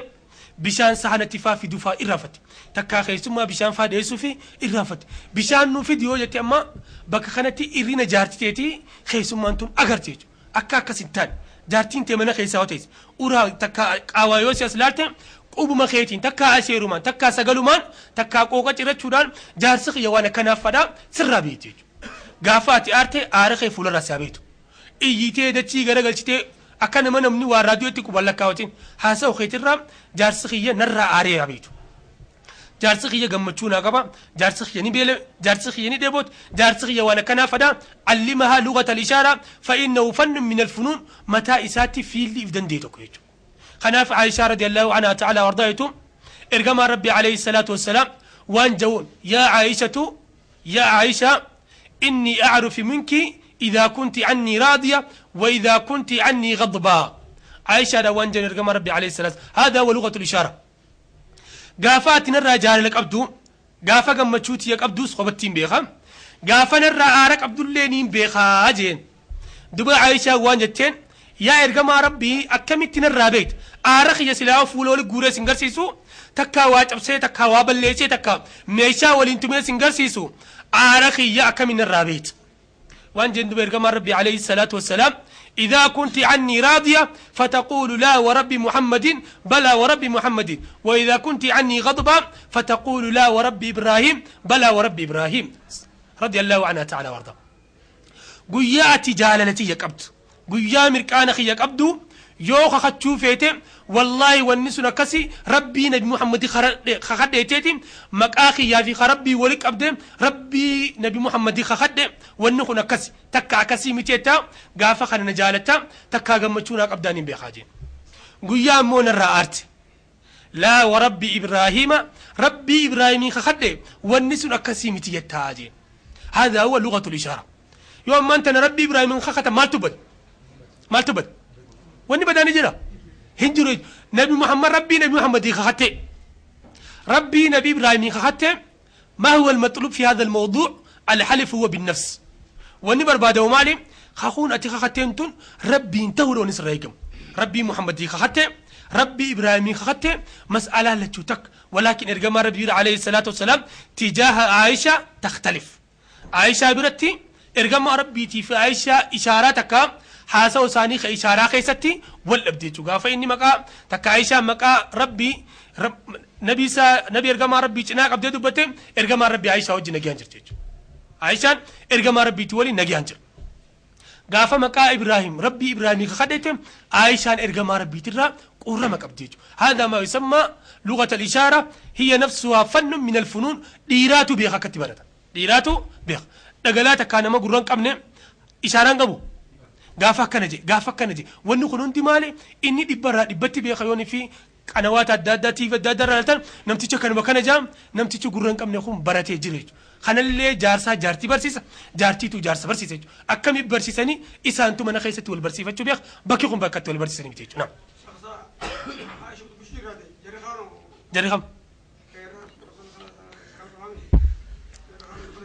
bishaan sahanatti faa fiduu faa irraanfatte. Takkaa keessummaa bishaan faa dhiyeessuu fi irraanfatte. Bishaan nu fidi yoo jette amma bakka kanatti irrina jaartii teetii keessummaan tun agarte jechuudha. Akka akkas hin taane jaartiin tee mana keessaa yoo ta'es uraa takka qaawaa yoo si as laalte qubuma keetiin takkaa asheerumaan takkaa sagalumaan takkaa qooqa cirachuudhaan jaarsi kiyya waan akkanaaf fadhaa sirraa beekti jechuudha. Gaafa ati aarte aara kee fuularraa si haa beektu. Iyyitee dachii garagalchitee akka nama namni waan raadiyootti quban lakkaawatiin haasa'u keetirraa jaarsi kiyya narraa aaree haa beektu. Jaarsi kiyya gammachuu naa qaba jaarsi kiyya ni beele jaarsi kiyya ni dheeboot jaarsi kiyya waan akkanaa fadhaa allimahaa luqata al-ishaara fa'innahu fannun min al-funuun mataa isaatti fiilli if danda'e tokko jechuudha. Kanaaf Aishaa radiyallahu anhaa ta'ala wardaaytu ergamaa rabbi alayhi salaatu wassalaam waan jawuun yaa Aishatu yaa Aishaa inni a'rifu minki إذا كنت عني راضية وإذا كنت عني غضبا. عائشة وان جن إرقام ربي عليه الصلاة هذا هو لغة الإشارة. قافات نرى جاري لك أبدو قافة قم تشوتي لك أبدو سخبتين بيخا قافة نرى آرك أبدو اللينين بيخا جين دبا عائشة وان جتين يا إرقام ربي أكمت نرى بيت آرخ يسلاو فولو لك قوري سنقر سيسو Takkaa waa cabsee, takkaa waa balleessee, takkaa meeshaa waliin tumee sin garsiisu. Aara kiyya akkamiin irraa beekta? Waan jeen duba ergamaan Rabbi alayhi salaatu wassalaam: إذا كنت عني راضية فتقول لا ورب محمد، بلى ورب محمد، وإذا كنت عني غضبا فتقول لا ورب إبراهيم، بلى ورب إبراهيم، رضي الله عنها تعالى وارضاه. Guyyaa ati jaalalati qabdu, guyyaa mirqaana kiyya qabdu yoo kakachuu feete, wallaahi wanni sun akkasi, Rabbii Nabi Muhammadi kakadheeteeti, maqaa kiyyaa fi Rabbii wali qabde, Rabbii Nabi Muhammadi kakadhe, wanni kun akkasi takka akkasii miteetta, gaafa kana na jaalatta takkaa gammachuu naa qabdaan hin beekaa jeen. Guyyaa ammoo narraa aarte, laa warabbi Ibraahiima, Rabbii Ibraahimii kakadhe, wanni sun akkasii miti jettaa jeen. هذا هو لغة الإشارة. Yoo ammaan tana Rabbii Ibraahimin kakata, maaltu bade? Maaltu bade? Wanni badaani jira? Hin jiru. Nabi Muhammad, Rabbii Nabi Muhammadii kakatte, Rabbii Nabi Ibraahimii kakatte. ما هو المطلوب في هذا الموضوع؟ الحلف هو بالنفس. Wanni barbaadamu maali? Kakuun ati kakatteen tun Rabbiin ta'uudhaan isirra eegamu. Rabbii Muhammadii kakatte, Rabbii Ibraahimii kakatte, mas'alaa lachuu takka. ولكن ergamaa Rabbii عليه الصلاة والسلام تجاه عائشة تختلف. Aishaa biratti, ergama Rabbiitii fi Aishaa ishaaraa takka haasawa isaanii ka ishaaraa keessatti wal dhabde jechuudha. Gaafa inni maqaa takka Aishaa maqaa Rabbii nabi isaa nabi ergamaa Rabbii cinaa qabdee dubbatte, ergamaa Rabbii Aishaa wajjin nagayaan jirti jechuudha. Aishaan ergamaa Rabbiitii waliin nagayaan jira. Gaafa maqaa Ibraahim, Rabbii Ibraahimii kakadhete, Aishaan ergamaa Rabbiitirraa qurrama qabdi jechuudha. هذا ما يسمى لغة الإشارة، هي نفسها فن من الفنون. Dhiiraatu beeka akkatti barata. Dhiiraatu beeka. Dhagalaa takkaa nama gurra hin qabne ishaaraan qabu. Gaafa akkana je, gaafa akkana je, wanni kun hundi maali? Inni dhibbarraa dhibbatti beeka. Yoonii fi qanawaata adda addaa, tiifi adda addaa irraa ilaaltan, namticha kanuma kana jaam, namtichi gurra hin qabne kun baratee jira jechuudha. Kanallee jaarsaa jaartii barsiisa, jaartiitu jaarsa barsiisa jechuudha. Akkamitti barsiisanii? Isaantu mana keessatti wal barsiifachuu beeka. Bakki kun bakka itti wal barsiisanii miti jechuudha. Jarri kam?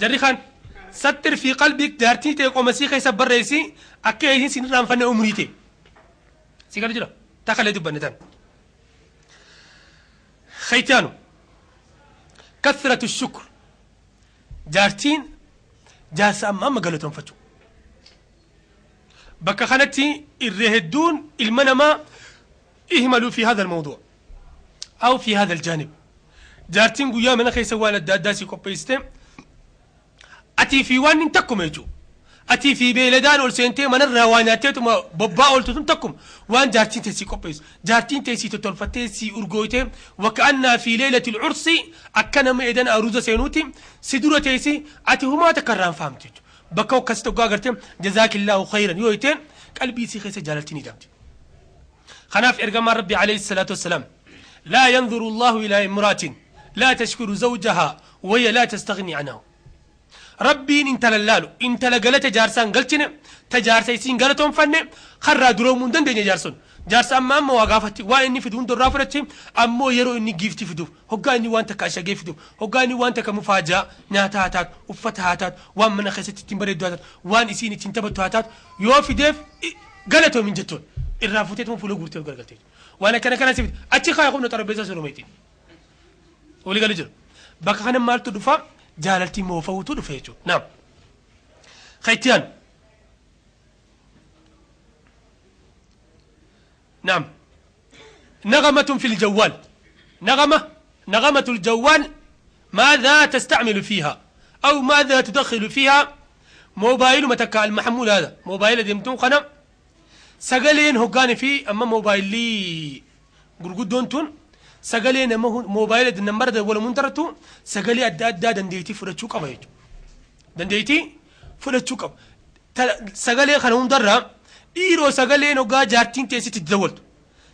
Jarri kaan سطر في قلبك. Jaartii ta'e qomasii keessa barreessi, akka isin sin irraanfanne umurii ta'e. Si gala jira? Takalee dubbanne tan. خيتانو كثرة الشكر. Jaartiin jaarsa amma amma galatoonfachuu. Bakka kanatti irree hedduun ilma namaa ihmaluu في هذا الموضوع أو في هذا الجانب. Jaartiin guyyaa mana keessa waan adda addaa si qopheessite, atii fi waan hin takkuma jechuudha. Atii fi beeladaan ol seentee manarraa waa nyaatteetuma bobbaa ooltu tun takkuma. Waan jaartiin teessii qopheessu, jaartiin teessii tottolfattee si urgooytee, وكأنها في ليلة العرس, akka nama edan aruuza seenuuti si dura teessi, ati humaa takka irraan fahamte jechuudha. Bakka akkasii tokko agartee جزاك الله خيرا yoo jetteen, qalbii isii keessa jaalaltiin hidhamti. Kanaaf ergamaan Rabbi عليه الصلاة والسلام: لا ينظر الله إلى امرأة لا تشكر زوجها وهي لا تستغني عنه. Rabbiin intala laalu, intala galata jaarsaan galchine, ta jaarsa isiin galatoonfanne, karraa duroomuu hin dandeenye. Jaarson jaarsa amma amma waa gaafatti, waan inni fidu hunda irraa fudhachi, ammoo yeroo inni giifti fiduuf, hoggaa inni waan takka ashagee fiduuf, hoggaa inni waan takka mufaajaa nyaata haa taatu, uffata haa taatu, waan mana keessatti ittiin bareeddu haa taatu, waan isiin ittiin taphattu haa taatu, yoo fideef galatoomin jettuun irraa fuuteetuma fuula guurtee gargaltee waan akkana kana si achi kaaya humna xarapheessaa soromeetiin walii galu jira. Bakka kana maaltu dhufa? Jaalaltii moofawutu dhufe jechuudha. نعم, خيتيان نعم نغمة في الجوال. نغمة، نغمة الجوال، ماذا تستعمل فيها أو ماذا تدخل فيها؟ موبايل متكا المحمول هذا موبايل ديمتون قنا sagaleen hoggaan fi amma moobaayilii gurguddoon tun sagalee nama moobaayila nambara dawwalamuun tarattu sagalee adda addaa dandeettii fudhachuu qaba jechuudha. Dandeettii fudhachuu qaba. Sagalee kana hundarraa dhiiroo, sagaleen hoggaa jaartiin teessitti itti dawwaltu,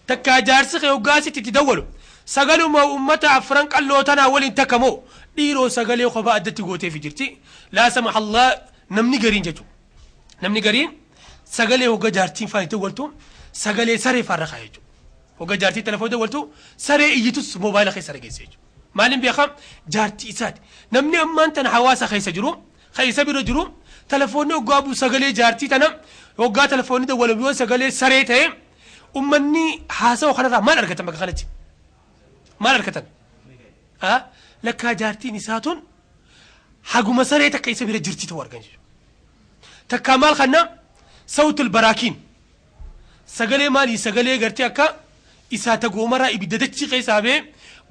takkaa jaarsi kee hoggaa sitti itti dawwalu, sagaluma uummata afran qalloo tanaa waliin takkamoo dhiiroo sagalee kophaa addatti gooteefi jirti? لا سمح الله, namni gariin jechuudha. Namni gariin sagalee hoggaa jaartiin faan itti dawwaltu sagalee saree faarra kaa'e jechuudha. Hoggaa jaartii telefoon dawwaltu saree iyyitus moobaayila keessa dhageesse jechuudha. Maaliin beekaa? Jaartii isaati. Namni ammaan tana hawaasa keessa jiru, keessa bira jiru, telefoonni hoggaa bu'u sagalee jaartii tana hoggaa telefoonni dawwalamu yoo sagalee saree ta'e, ummanni haasawa kanarraa maal argatan? Bakka kanatti maal argatan? Lakkaa jaartiin isaa tun haguma saree takka isa bira jirti ta'uu argan jechuudha. Takkaa maal kanna sawtul baraakiin sagalee maalii sagalee gartee akka isaa tagoomaraa ibidda dachii keessaa ba'ee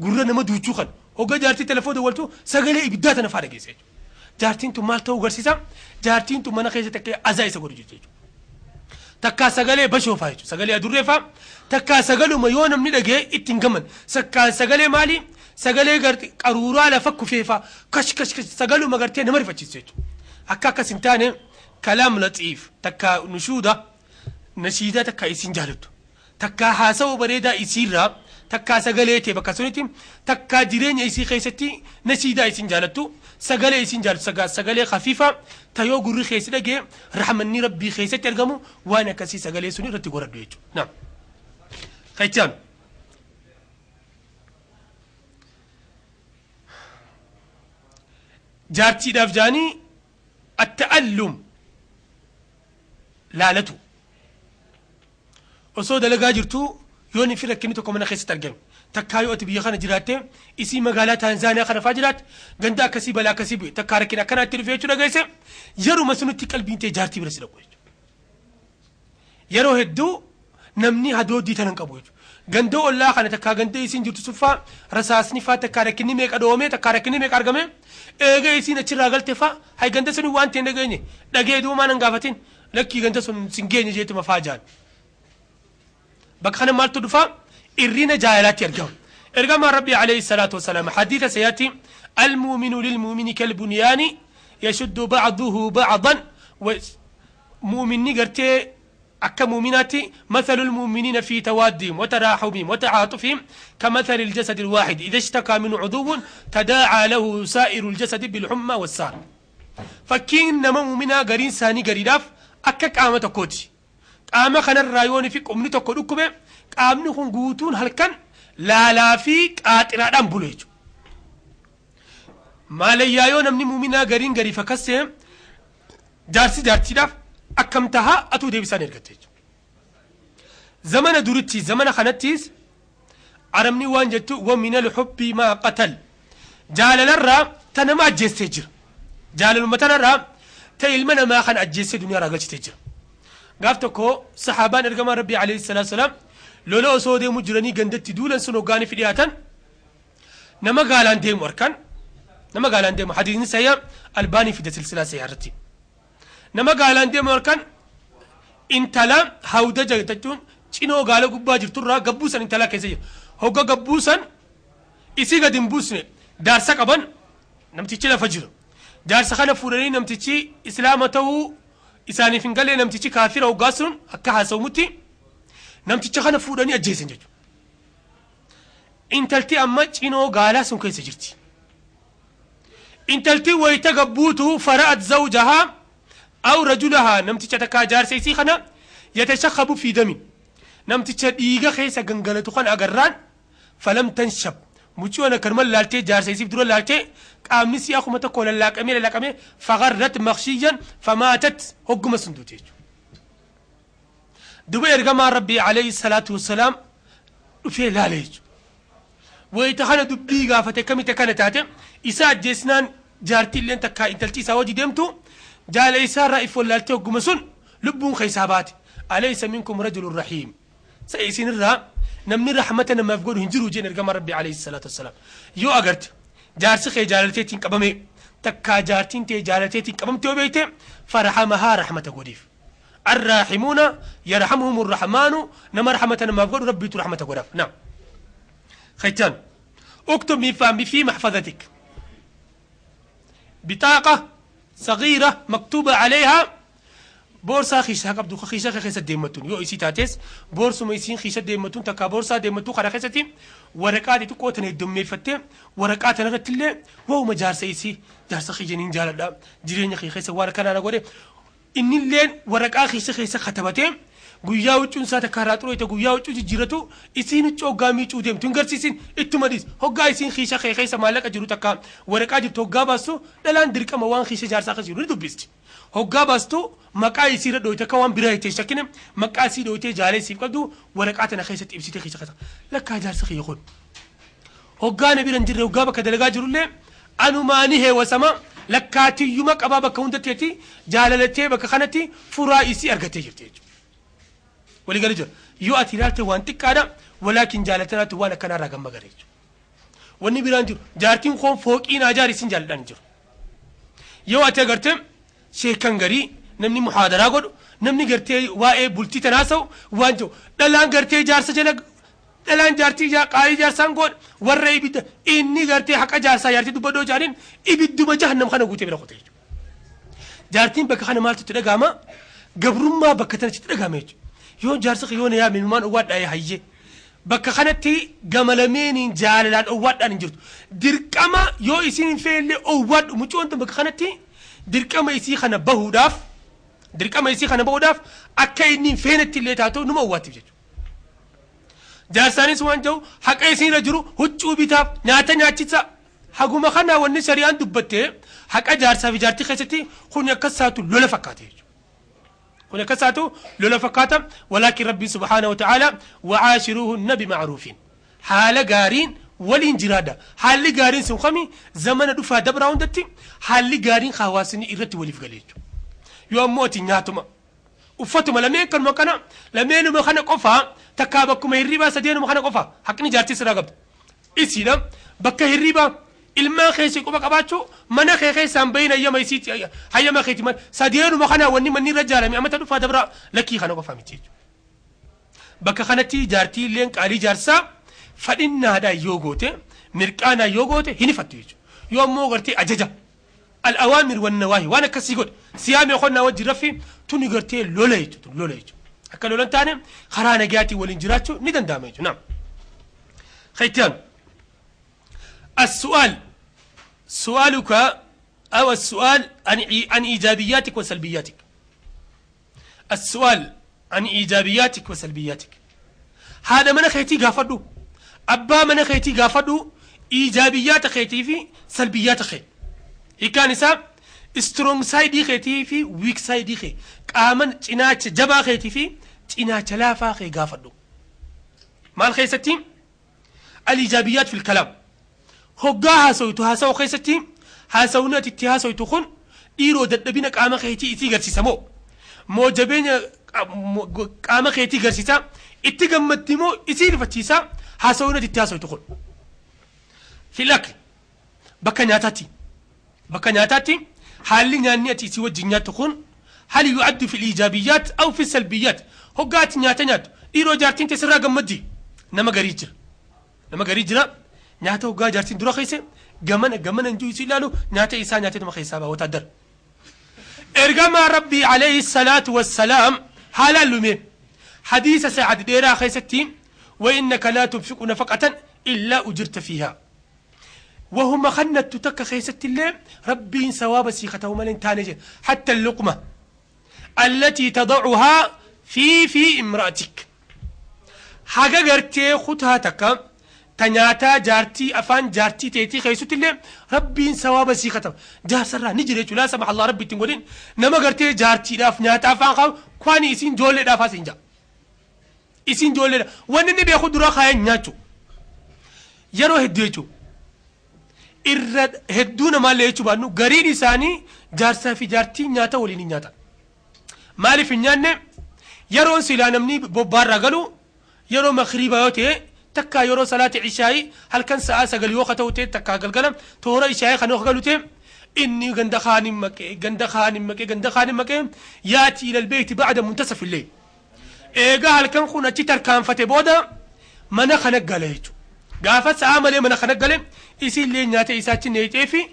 gurra nama duuchuu kan hogga jaartii telefoon dawwaltu sagalee ibiddaa tana faa dhageessa jechuudha. Jaartiin tun maal ta'uu agarsiisa? Jaartiin tun mana keessa takka azaa isa godhu jechuudha. Takkaa sagalee bashoo faa jechuudha. Sagalee adurree faa takkaa sagaluma yoo namni dhagee ittiin gaman. Takkaa sagalee maalii? Sagalee gartee qaruuraa lafa kufee faa kash kash kash sagaluma gartee nama rifachiisu jechuudha. Akka akkas hin taane kalaam laxiif takkaa nushuuda nashiidaa takkaa isiin jaalattu. Takkaa haasawa bareedaa isiirraa takkaa sagalee ta'e bakka sunitti takkaa jireenya isii keessatti nashiidaa isiin jaalattu sagalee isiin jaalattu sagalee khafiifa tayoo gurri keessi dhagee rahmanni rabbii keessatti argamu waan akkasii sagalee sun irratti goradhu jechuudha. Naam. Kayichaan. Jaartiidhaaf jaanii atta'allum laalatu. Osoo dalagaa jirtu yoo ni fi rakkinni tokko mana keessatti argame takkaa yoo ati biyya kana jiraatte isii magaalaa Taanzaaniyaa kana faa jiraatte ganda akkasii balaa akkasii bu'e takkaa rakkina akkanaatti dhufee jechuu dhageesse yeruma sunitti qalbiin tee jaartii bira si dhaqu jechuudha. Yeroo hedduu namni hadoodii tana hin qabu jechuudha. Ganda ollaa kana takkaa ganda isiin jirtu suffaa rasaasni faa takkaa rakkinni meeqa dhoomee takkaa rakkinni meeqa argame eega isiin achirraa galte faa hay ganda sun waan ta'e hin dhageenye dhagee duumaa nan gaafatin lakkii ganda sun sin geenye jeetuma faa jaan. Bakka kana maaltu dhufa irrina jaalalaatti argama. Ergamaan Rabbii alayhi salaatu wasalaam hadiisa sayaatti almuuminu lilmuumini kalbunyaani yashuddu ba'duhu ba'dan muuminni gartee akka muuminaatti mathalu lmuuminiina fi tawaaddihim wataraaxumihim wata'aatufihim kamathali ljasadi lwaahid idha ishtakaa minhu cuduwwun tadaacaa lahu saa'iru ljasadi bilxummaa wassaar. Fakkiin nama muuminaa gariin isaanii gariidhaaf akka qaama tokkooti. Qaama kanarraa yoo fi qubni tokko dhukkube qaamni kun guutuun halkan laalaa fi qaaxiraadhaan bulu jechuudha. Maalayyaa yoo namni muuminaa gariin gariif akkas ta'e jaarsi jaartiidhaaf akkam tahaa atuu deebisaan ergatte jechuudha. Zamana duritti zamana kanattis arabni waan jettu wa minal hubbi maa qatal jaalalarraa ta nama ajjeessee jira. Jaalaluma tanarraa ta ilma namaa kan ajjeessee duniyaarraa galchitee jira. Gaaf tokko sahaabaan ergamaa Rabbii alayhi salaatu salaam lola osoo deemu jiranii gandatti duulan sun hoggaanii fi dhiyaatan nama gaalaan deemu harkaan nama gaalaan deemu hadiisni sayyaa albaanii fide silsilaa sayyaa irratti nama gaalaan deemu harkaan intala hawda jechuun cinoo gaala gubbaa jirturraa gabbuusan intala keessa jira hogga gabbuusan isii gadi hin buusne daarsa qaban namtichi lafa jira jaarsa kana fuudhanii namtichi islaama ta'uu isaaniif hin galee namtichi kaafira hoggaa sun akka haasawmutti namticha kana fuudhanii ajjeesan jechuudha. Intalti amma cinoo gaalaa sun keessa jirti. Intalti wayita gabbuutu fara'at zawjahaa aw rajulahaa namticha takkaa jaarsa isii kana yatashakhabu fi damin namticha dhiiga keessa gangalatu kan agarraan falam tanshab mucciyoon akkanuma laaltee jaarsa isiif dura laaltee qaamni si akkuma tokko lallaaqamee lallaaqamee fagarrat maqshiyyan famaatat hogguma sun duute jechuudha. Duba ergamaan Rabbii alayhi salaatu wassalaam dhufee laale jechuudha. Wayita kana dubbii gaafate akkamitti akkana taate isa ajjeesnaan jaartii illeen takkaa intalti isaa wajji deemtu jaala isaa irraa if wallaaltee hogguma sun lubbuun keessaa baate. Alaysa minkum rajulun rahiim. Sa isinirraa namni rahmata namaaf godhu hin jiru jeen ergamaan Rabbii alayhi salaatu wassalaam. Yoo agarte jaarsi kee jaalalteetiin qabame takkaa jaartiin tee jaalalteetiin qabamte yoo beekte farahamahaa rahmata godhiif. الراحمون يرحمهم الرحمن نما رحمة ما فقد ربي رحمة قدف. نعم خيتان اكتب من في محفظتك بطاقة صغيرة مكتوبة عليها بورصة خيشة قبضو خيشة خيشة ديمتون يو إسي تاتيس بورصة ميسين خيشة ديمتون تكا بورصة ديمتون خرا خيشتي ورقات تقوتن الدمي فتة ورقات نغتلة وهو مجار سيسي جارس خيجنين جالدا جيرين خيشة ورقنا نقوله inni illeen waraqaa keessa keessa katabatee guyyaa huccuun isaa takka irraa xureete guyyaa huccuu jijjiiratu isiin huccuu hoggaa miicuu deemtu hin garsiisin ittuma dhiis hoggaa isiin kiisha kee keessa maallaqa jiru takka waraqaa jirtu hoggaa baastu dhalaan dirqama waan kiisha jaarsaa keessa jiru ni dubbisti. Hoggaa baastu maqaa isii irra dhooyte akka waan biraa itti shakkine maqaa isii dhooytee jaalee siif qabdu waraqaa tana keessatti ibsitee kiisha keessa lakkaa jaarsa kiyya kun Hoggaa na bira hin jirre, hoggaa bakka dalagaa jirullee anumaani heewasama lakkaatiyyuma qabaa bakka hundatteeti jaalalatee bakka kanatti furaa isii argatee jirti jechuudha. Walii gala jira. Yoo ati ilaalte waan xiqqaadha, walaakin jaalatanaatti waan akkanaarraa gamma gara jechuudha. Wanni biraan jiru jaartiin koon fooqii naa jaari isin jaaladhaan hin jiru. Yoo ati agarte sheekan garii namni muhaadaraa godhu, namni gartee waa'ee bultii tanaa sa'u waan jiru, dhalaan gartee jaarsa jala, dhalaan jaartii qaalii jaarsaan godhu, warra ibidda inni gartee haqa jaarsaa jaartii dubbadhoo jaaniin ibidduma jahannam kana guutee bira qote jechuudha. Jaartiin bakka kana maaltu itti dhaga'ama? Gabrummaa bakka tanatti itti dhaga'ama jechuudha. Yoo jaarsi yoo na yaame maan owwaadhaa hayyee. Bakka kanatti gama lameeniin jaalalaan owwaadhaan hin jirtu. Dirqama yoo isiin hin feellee owwaadhu mucoon bakka kanatti dirqama isii kana bahuudhaaf, dirqama isii kana bahuudhaaf akka inni hin feenetti illee taatu numa owwaattiif jechuudha. Jaarsaanis waan jiru haqa isiin irra jiru huccuu bitaaf, nyaata nyaachisa. Haguma kana wanni shari'aan dubbattee haqa jaarsaa fi jaartii keessatti kun akkas taatu lola fakkaate jechuudha. Kun akkas taatu lola fakkaata. Walaakin Rabbi subhaanahu wa ta'ala wacaashiruuhunna bimacruufin, haala gaariin waliin jiraadha. Haalli gaariin sun kami? Zamana dhufaa dabraa hundatti haalli gaariin hawaasni irratti waliif galee jechuudha. Yoo ammoo ati nyaatuma, uffatuma, lameen kanuma kana, lameenuma kana qofaa, takkaa bakkuma hirribaa sadeenuma kana qofa haqni jaartii sirraa qabdu. Isiidha bakka hirribaa, ilmaan keessi quba qabaachuu, mana kee keessaan bahin hayyama isiiti, hayyama keeti mal sadeenuma kana wanni manni irra jaalame amata dhufaa dabraa lakkii kana qofa miti jechuudha. Bakka kanatti jaartii illeen qaalii jaarsaa fadhinnaadhaan yoo goote, mirqaanaan yoo goote hin ifattu jechuudha. Yoo ammoo gartee ajaja al-awaamir wan nawaahi waan akkasii godhe siyaame qonnaa wajjin raffi tuni gartee lola jechuudha, lola jechuudha. Akka lolan taane karaa nagayaatiin waliin jiraachuu ni danda'ama jechuudha. Naam. Khaytaan. السؤال سؤالك أو السؤال عن إيجابياتك وسلبياتك. السؤال عن إيجابياتك وسلبياتك. هذا من خيتي قافدو، أبا من خيتي قافدو إيجابيات خيتي في سلبيات خي. إكان إسا strong side خيتي في weak side خي. قامن تناتش جبا خيتي في تناتش لافا خي قافدو. مال خيستي الإيجابيات في الكلام. هقاها سويتو هاسو خيستي هاسونا تتها سويتو خن إيرو دبينا قام خيتي إتي غرسيسا مو موجبين قام خيتي غرسيسا إتي مو إتي رفتيسا هاسونا تتها سويتو خن. في الأكل بكا نياتاتي، بكا نياتاتي حالي نياتي إتي وجه نياتو خن هل يعد في الإيجابيات أو في السلبيات؟ هقات نياتا نياتو إيرو جارتين تسرى قمدي نما غريجر، نما غريجر nyaata hoggaa jaartiin dura keesse gamana gamana injuu isii ilaalu nyaata isaa nyaateetuma keessaa ba'a wotaadar. Ergamaa Rabbii alayhi salaatu wassalaam haalaan lume hadiisa Sacad dheeraa keessatti وإنك لا تنفق نفقة إلا أجرت فيها. وهم خنت تك خيست الله ربي ثواب سيخته من تانج حتى اللقمة التي تضعها في امرأتك. حاجة قرتي خطها تكا تنياتا جارتي أفان جارتي تيتي خيسوت اللي ربي ثواب سيخته جار سرا نجري لا سمح الله ربي تنقولين نما قرتي جارتي لاف نياتا أفان خاو كواني إسين جولي لافا سينجا إسين جولي وان النبي ياخد راخا نياتو يرو هديتو إرد هدونا ما ليتو بانو غرين إساني جارسا في جارتي نياتا وليني نياتا مالي في نيانة يرون سيلا نمني بوبار رجلو يرو مخريبا يوتي تكا يرو صلاة عشاء هل كان ساعة سجل يوخة توتي تكا قلقلم تورا عشاء خنوخ قالوتي إني غند خانم مكي غند خانم مكي غند خانم مكي يأتي إلى البيت بعد منتصف الليل إيجا هل كان خونا تشتر كان فتبودا منا خنق قاليتو قافت ساعة منا خنق قالي إيسي اللي ناتي إيساتي نيتي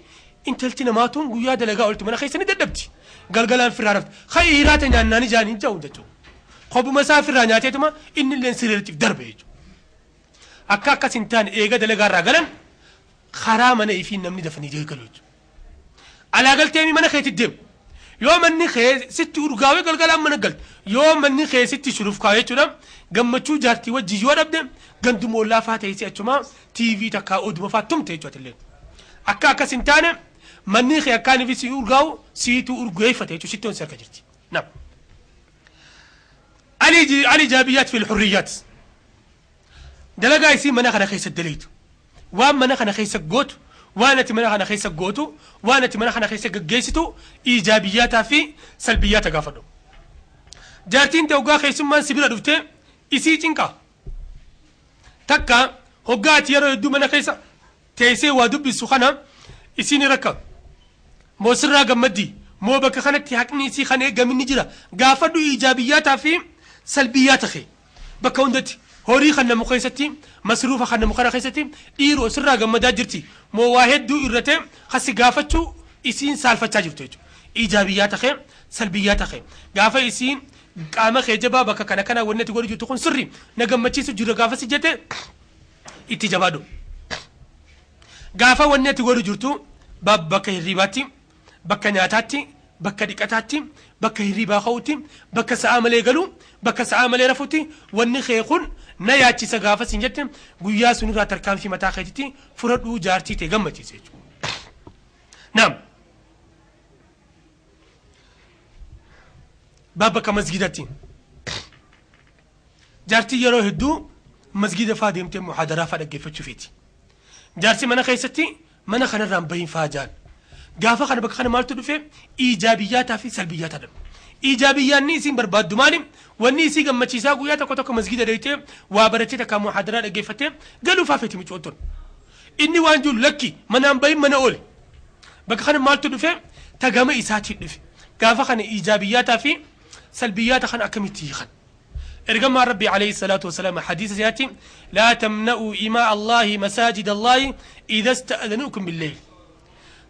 انت التنا ماتون ويا دلقا قلت منا خيسني ددبتي قلقلان في العرفت خيرات ناني جاني جو دتو خب مسافر ناتي تما إن اللي نسيرتي في دربي أكاكا سنتان إيجا دلقا راجلن خرامنا يفين نمني دفني جاي قالوت على قلت تيمي منا خيت الدم يوم إني خي ست أرجاوي قلقلان منا قلت يوم إني خي ست شروف كايتو لم قمتشو جارتي وجي جوا ربدم قندمو لا فاتي سيتشما تي في تكا أود مفاتم تيجوا تلين أكاكا سنتان مني خي كان في سيورغاو سيتو أرجاي فتيتو ستون سركجرتي. نعم. علي إيجابيات في الحريات. دلقا يسي منا خنا خيس الدليت. Waan mana kana keessa gootu, waan ati mana kana keessa gootu, waan ati mana kana keessa gaggeessitu, iijaabiyyaataa fi salbiyyaata gaafadhu. Jaartiin ta'e hoggaa keessummaan si bira dhufte isii cinqa. Takka hoggaa ati yeroo hedduu mana keessa teessee waa dubbisu kana isiin rakka. Moo sirraa gammaddi, moo bakka kanatti haqni isii kan eegamin ni jira. Gaafadhu iijaabiyyaataa fi salbiyyaata kee. Bakka hundatti horii kan namu keessatti, masruufa kan namu kana keessatti dhiiroo sirraa gammadaa jirti. Moo waa hedduu irratee kasi gaafachuu isiin saalfachaa jirtu jechuudha. Iijaabiyyaata kee, salbiyyaata kee. Gaafa isiin qaama kee jabaa bakka kana kana wanni ati godhu jirtu kun sirri na gammachiisu jira gaafa si jette itti jabaadhu. Gaafa wanni ati godhu jirtu bakka hirribaatti, bakka nyaataatti, bakka dhiqataatti, bakka hirribaa ka'utti, bakka sa'aa malee galu, bakka sa'aa malee rafutti wanni kee kun na yaachisa gaafa siin jette guyyaa sunirraa tarkaanfii mataa keetitti fudhadhuu jaartii ta'e gammachiise jechuudha. Naam. Bakka masgidatti. Jaartii yeroo hedduu masgida faa deemtee muhaadaraa faa dhaggeeffachuu feeti. Jaarsi mana keessatti mana kanarraan bahin faa jaan. Gaafa kana bakka kana maaltu dhufe iijaabiyyaataa fi salbiyyaataa dha. Iijaabiyyaanni isiin barbaaddu maali? Wanni isii gammachiisaa guyyaa tokko tokko masgida deemtee waa barattee takka muhaadaraa dhaggeeffattee galuu faa feeti micoottoon. Inni waan jiru lakki manaan bahin mana oole. Bakka kana maaltu dhufe tagama isaatiin dhufe. Gaafa kana iijaabiyyaataa fi salbiyyaata kana akkamitti hiikan? Ergamaan Rabbii alayhi salaatu wasalaam hadiisa isaatti laa tamna'uu imaa Allaahi masaajida Allaahi idha ista'adhanuukum billeyl.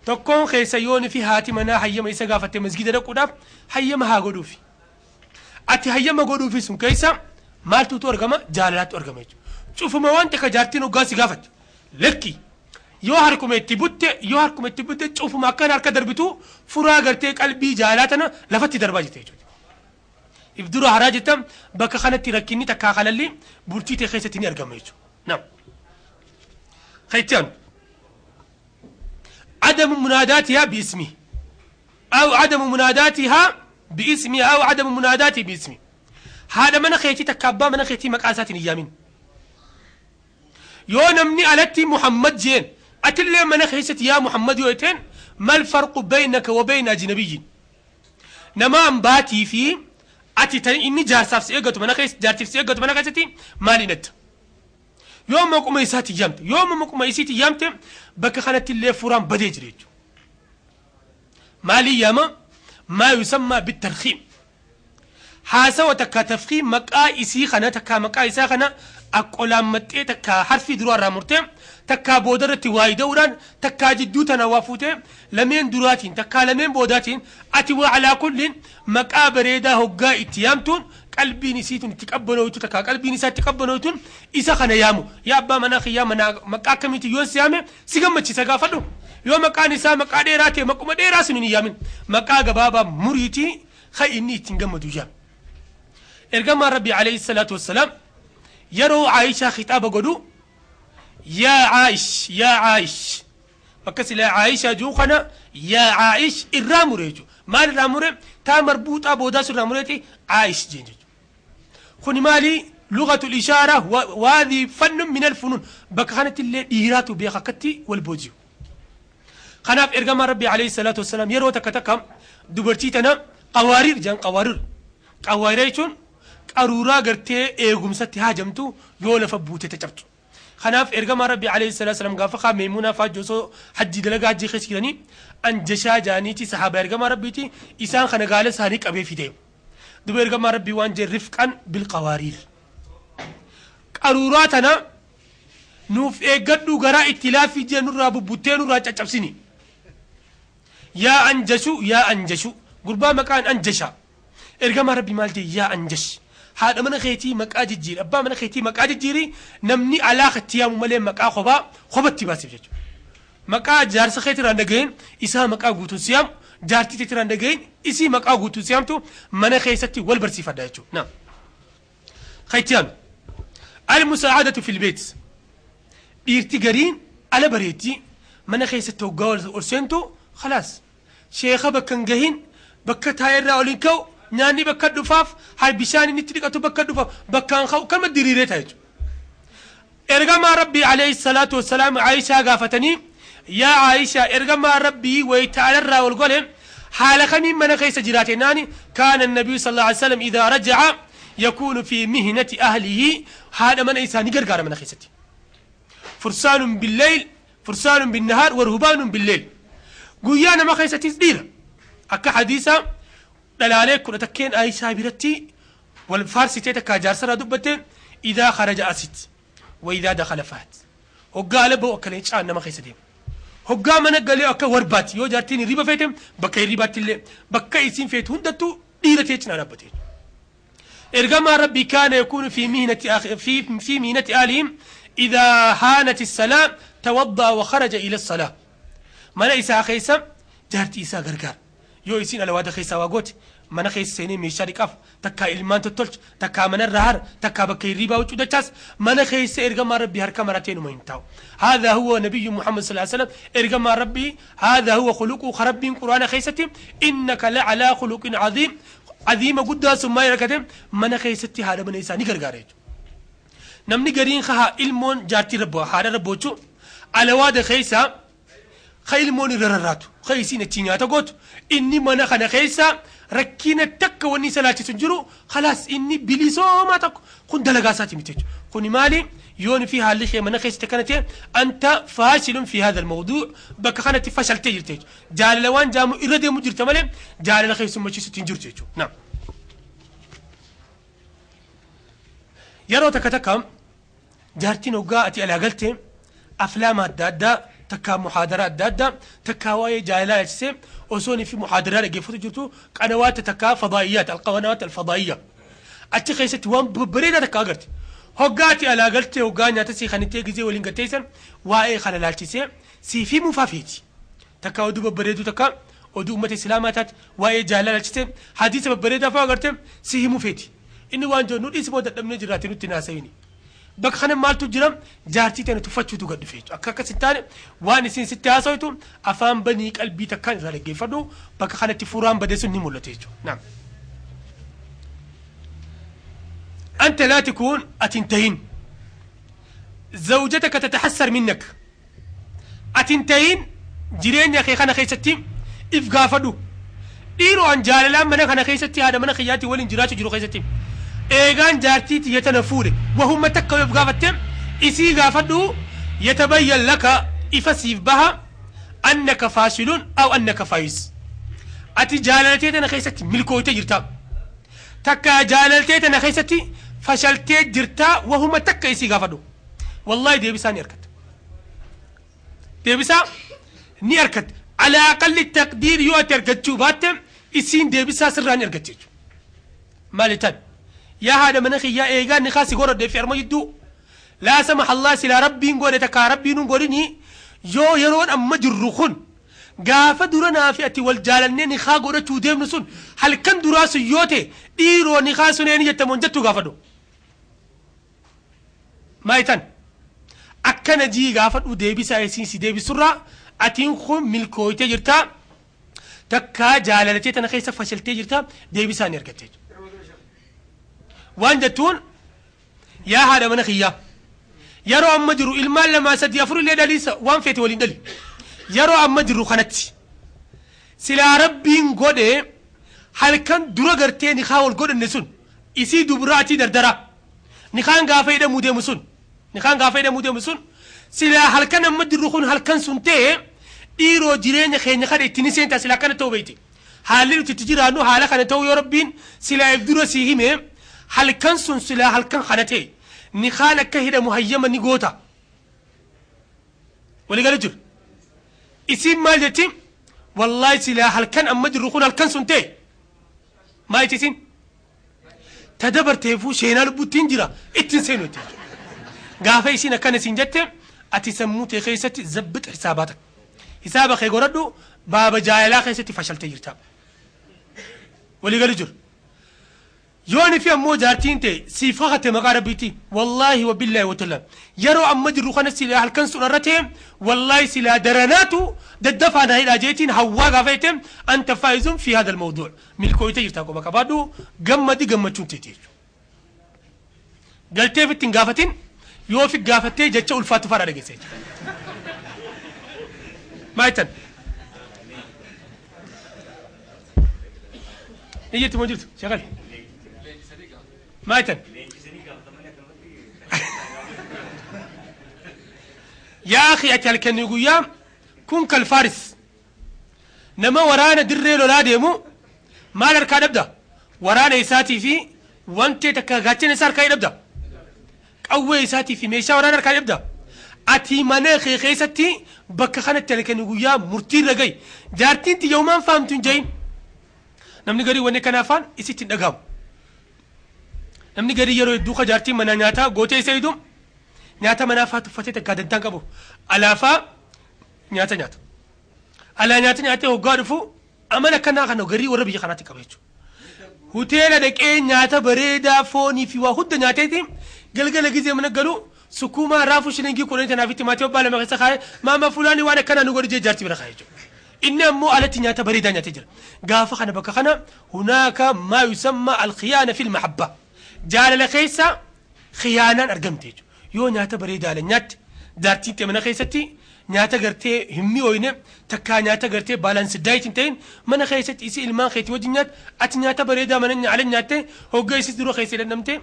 Tokkoon keessa yoon fi haati manaa hayyama isa gaafatte masgida dhaquudhaaf hayyama haa godhuufi. Ati hayyama godhuufi sun keessa maaltuutu argama? Jaalalaatu argama jechuudha. Cufuma waan takka jaartiin hoggaa si gaafatte lakki yoo harkuma itti butte, yoo harkuma itti butte cufuma akkana harka darbitu furaa gartee qalbii jaalaa tana lafatti darbaa jirte jechuudha. If dura haraa jettan bakka kanatti rakkinni takkaa kalalli bultii ta'e keessatti ni argama jechuudha. Naam. Kayittaan. عدم مناداتها باسمه أو عدم مناداتها باسمه أو عدم مناداتي باسمه. هذا من خيتي تكابا من خيتي مقاسات اليمين. يونمني علتي محمد جين أتلي من خيستي يا محمد يوتين ما الفرق بينك وبين أجنبي؟ نما أنباتي في أتي إني جارساف سيقت من خيس جارتي سيقت من خيستي مالي نت. يوم ما قوم يساتي يامت يوم ما قوم يسيتي يامت بك خانت اللي فران بديجريج مالي ياما ما يسمى بالترخيم. حاسة تكا تفخيم مكا إسي خنا تكا مكا إسا خنا أقولام متى تكا حرفي دروا رامرتين تكا بودرة واي دوران تكا جدو تنوافوتين لمن دراتين تكا لمن بوداتين أتوا على كل مكا بريدا هجا إتيامتون قلبي نسيتون تقبلوا تكا قلبي نسيت تقبلوا إسا خنا يامو يا أبا مناخي يا منا مكا كميتي يونس يامي سيجمع سيجافدو يوم مكا نسا مكا ديراتي مكا ديراسني يامين مكا جبابا مريتي خيني تنجمدو يام. إرجما ربي عليه الصلاة والسلام يرو عائشة خطاب قدو يا عائش يا عائش بكسل عائشة جوخنا يا عائش الراموريجو مال الراموري تا مربوط أبو داس الراموريتي عائش جينجو خني مالي لغة الإشارة وهذه فن من الفنون بكخانة اللي ديراتو بيخكتي والبوجيو خناف إرجما ربي عليه الصلاة والسلام يرو تكتكم دبرتيتنا قوارير جان قوارير قواريرون قرورا قرتي إيغمستي هاجمتو يولا فبوتي تجبتو خناف إرجما ربي عليه الصلاة والسلام قافخا ميمونة فاجوسو حجي دلقا حجي خسكراني أنجشا جانيتي صحابة إرجما ربيتي إسان خنقالس هانيك أبي في ديو دو إرجما ربي وانجي رفقا بالقوارير قروراتنا نوف إيقدو قراء اتلافي جي نورا ببوتي نورا تجبسيني يا أنجشو يا أنجشو قربا مكان أنجشا إرجما ربي مالتي يا أنجش هذا من خيتي مكا جير أبا من خيتي مكا جيري نمني على ختيام ملي مكا خبا خبتي باسي بجج مكا جارس خيتي راندقين إسا مكا قوتو سيام جارتي تيتي راندقين إسي مكا قوتو سيامتو من خيستي والبرسي فدايتو. نعم خيتيان المساعدة في البيت إرتقارين على بريتي من خيستو قول أرسنتو خلاص شيخة بكنجهين بكتاير راولينكو ناني بكا دفاف هاي بشاني نتريك أتو بكا دفاف بكان خو كلمة دريرة تايجو. Ergamaa Rabbii alayhi salaatu wassalaam Aayishaa gaafatanii, yaa Aayishaa, ergamaa Rabbii wayta alarraa ol gole haala kamiin mana keessa jiraate naani, kaana nabiyyu sallallahu alaihi wasallam idaa raja'a yakuunu fi mihnati ahlihi, haadha mana isaa ni gargaara mana keessatti. Fursaanun billeyl, fursaanun binnahaar, warhubaanun billeyl. Guyyaa nama keessattis dhiira. Akka hadiisa dhalaalee 11n Aayishaa biratti wal faarsitee takkaa jaarsarraa dubbatte, idaa kharaja asit wa idaa dakhala fahat. Hoggaa ala ba'u akka leencaa nama keessa deema. Hoggaa mana galee akka warbaati, yoo jaartiin hirriba feete bakka hirribaatti illee, bakka isiin feetu hundattuu dhiira ta'ee cinaa dhaabbate. Ergamaa Rabbii kaana yakuunu fi mihnati fi mihnati ahlihim, idaa haanati salaa tawaddaa wa kharaja ila salaa. Mana isaa keessa jaartii isaa gargaara. Yoo isiin alawaada keessaa waa goote, mana keessa seenee meeshaa dhiqaaf, takkaa ilmaan tottolcha, takkaa manarra hara, takkaa bakka hirriibaa huccuu dachaas. Mana keessa ergamaa Rabbii harka maratee numa hin taa'u. Haadha huwa nabiyyu Muhammad sallallahu alaihi wasallam. Ergamaa Rabbii haadha huwa khuluquu Rabbiin Quraana keessatti innaka la'alaa khuluqin cadiim, cadiima guddaa sun maal argate? Mana keessatti haadha mana isaa ni gargaara jechuudha. Namni gariin haa ilmoon jaartii rabbo haadha rabboochuu alawaada keessa ka ilmoon irra rarraatu, ka isiin achi nyaata gootu, inni mana kana keessa rakkina takka wanni isa laalchisu hin jiru, khalaas inni bilisoomaa tokko kun dalagaa isaati miti jechuudha. Kuni maali? Yoon fi haalli kee mana keessatti akkana ta'e, anta faashilun fi hadha almawduu, bakka kanatti fashaltee jirte jechuudha. Jaalala waan jaamu irra deemu jirta malee jaalala keessummachiisutti hin jirtu jechuudha. Naam. Yeroo takka takka jaartiin hoggaa ati alaa galte aflaama adda addaa, takkaa muhaadaraa adda addaa, takkaa waa'ee jaalalaa ilaalchisee osoo fi muhaadaraa dhaggeeffatu jirtu, qanawaata takkaa fadaa'iyyaat, alqanawaat alfadaa'iyya, achi keessatti waan babbareedaa takka agarte. Hoggaa ati alaa galte, hoggaa nyaata sii kanittee gizee waliin gatteessan, waa'ee kana ilaalchisee siif himuu faa feeti. Takkaa oduu babbareeduu, takka oduu uummata islaamaa taate, waa'ee jaalalaa ilaalchisee hadiisa babbareedaa faa agarte si himuu feeti. Inni waan jiru nu dhiisi boo, dadhabnee jiraate, nutti naasayini. Bakka kana maaltu jira? Jaartii tana tuffachuutu gad dhufe jechuudha. Akka akkas hin taane, waan isin sitti haasawtu afaan banii qalbii takkaan irraa dhaggeeffadhu. Bakka kanatti furaan badee sun ni mul'ata jechuudha. Naam. أنت لا تكون أتنتهين زوجتك تتحسر منك. أتنتهين jireenya kee kana keessatti if gaafadhu. Dhiiroo, an jaalalaan mana kana keessatti haadha mana kiyyaatii waliin jiraachuu jiru keessatti, eegaan jaartii tiyya tana fuudhe, wahumma takka if gaafatte isii gaafadhu. يتبين لك, ifa siif baha, أنك فاشل أو أنك فايز. Ati jaalaltee tana keessatti milkooytee jirta, takka jaalaltee tana keessatti fashaltee jirta. Wahuma takka isii gaafadhu, wallahi deebisaa ni argatta, deebisaa ni argatta. على أقل تقدير yoo ati argachuu baatte, isiin deebisaa sirraa ni argatte jechuudha. Maali tan? Yaa haadha mana kiyyaa, eegaa ni kaasi godhadhee fi arma jidduu, لا سمح الله, silaa Rabbiin godhe, takkaa Rabbiin hin godhini, yoo yeroon amma jirru kun gaafa dura naa fi ati wal jaalannee nikaa godhachuu deemnu sun halkan duraa sun yoo ta'e, dhiiroo, nikaa sun eeni jettamoon jettu gaafadhu. Maayitan akkana jii gaafadhu. Deebisaa isiin si deebisurraa atiin kun milkooytee jirtaa, takkaa jaalalatee tana keessa fashaltee jirtaa, deebisaa ni argatte. Waan jettuun, yaa haadha mana kiyyaa, yeroo amma jiru ilmaan lamaa sadii afur illee dhaliisa, waan feete waliin dhali, yeroo amma jiru kanatti silaa Rabbiin godhe halkan dura gartee nikaa wal godhanne sun, isii dubraatii dardara nikaan gaafa hidhamuu deemu sun, nikaan gaafa hidhamuu deemu sun, silaa halkan amma jirru kun halkan sun ta'e, dhiiroo, jireenya keenya kana ittiin seentaa silaa akkana ta'uu beekte, haalli nuti itti jiraannu haala kana ta'uu, yoo Rabbiin silaa if dura sii hime, halkan sun silaa halkan kana ta'e, nikaan akka hidhamu hayyama ni goota? Walii gala jiru. Isiin maal jetti? Wallaahi silaa halkan amma jirru kun halkan sun ta'e, maal jetti isiin? Ta dabarteefuu seenaa lubbuttiin jira, ittiin seenu jetti. Gaafa isiin akkana isiin jette, ati sammuu tee keessatti zabbix hisaabaa takka, hisaaba kee godhadhu. Baaba jaalalaa keessatti fashaltee jirta. Walii gali jiru. Yooni fi ammoo jaartiin ta'e siif kakate maqaa Rabbiitti, wallaahi wa billaahi wa taala, yeroo amma jirru kana silaa halkan sun irra ta'e, wallaahi silaa daranaatu daddafaa naa hidhaa jeetiin hawwaa gaafa jette, أنت فائز في هذا الموضوع, milkooyte jirtaa, qoba qabaadhu, gammadi, gammachuun teeti jechuudha. Galteef ittiin gaafatin. Yoo fi gaafattee jecha ulfaatu faadha dhageesse jechuudha. Maal jettan? Ni jirti moo jirtu? Sheekali. Maal jettan? Yaa akhi ati halkanii guyyaa kun kalfaaris nama waraana dirree lolaa deemu maal harkaa dhabda? Waraana isaatii fi wantee takka gaachana isaa harkaa dhabda. Qawwee isaatii fi meeshaa waraana harkaa dhabda. Ati mana kee keessatti bakka kanatti halkanii guyyaa murtii irra gahi. Jaartiin tiyya homaan faamtu hin jahin. Namni garii wanni kana afaan isitti hin dhagahamu. Namni garii yeroo hedduu ka jaartiin manaa nyaataa gootee isa hidu nyaata manaa faa tuffatee takkaa dantaan qabu. Alaafaa nyaata nyaata. Alaa nyaata nyaatee hoggaa dhufu amala akkanaa kana garii warra biyya kanaatti qaba jechuudha. Hoteela dhaqee nyaata bareedaa foonii fi waa hunda nyaateeti galgala gizee mana galu sukuumaa raafuu shilingii 10 tanaaf itti maatii abbaa lama keessa kaa'ee maama fulaanii waan akkanaa nu godhi jee jaartii bira kaa'ee jechuudha. Inni ammoo alatti nyaata bareedaa nyaatee jira. Gaafa kana bakka kana hunaaka maa yusamma alkhiyaana fil mahabba. Jaalala keessa khiyaanaan argamte jechuudha. Yoo nyaata bareedaa ala nyaatte jaartiin tee mana keessatti nyaata gartee hin mi'ooyne takkaa nyaata gartee balance diet hin ta'in mana keessatti isii ilmaan keetii wajjin nyaatte ati nyaata bareedaa mana ala nyaatte hogga isis dura keessa dhandhamte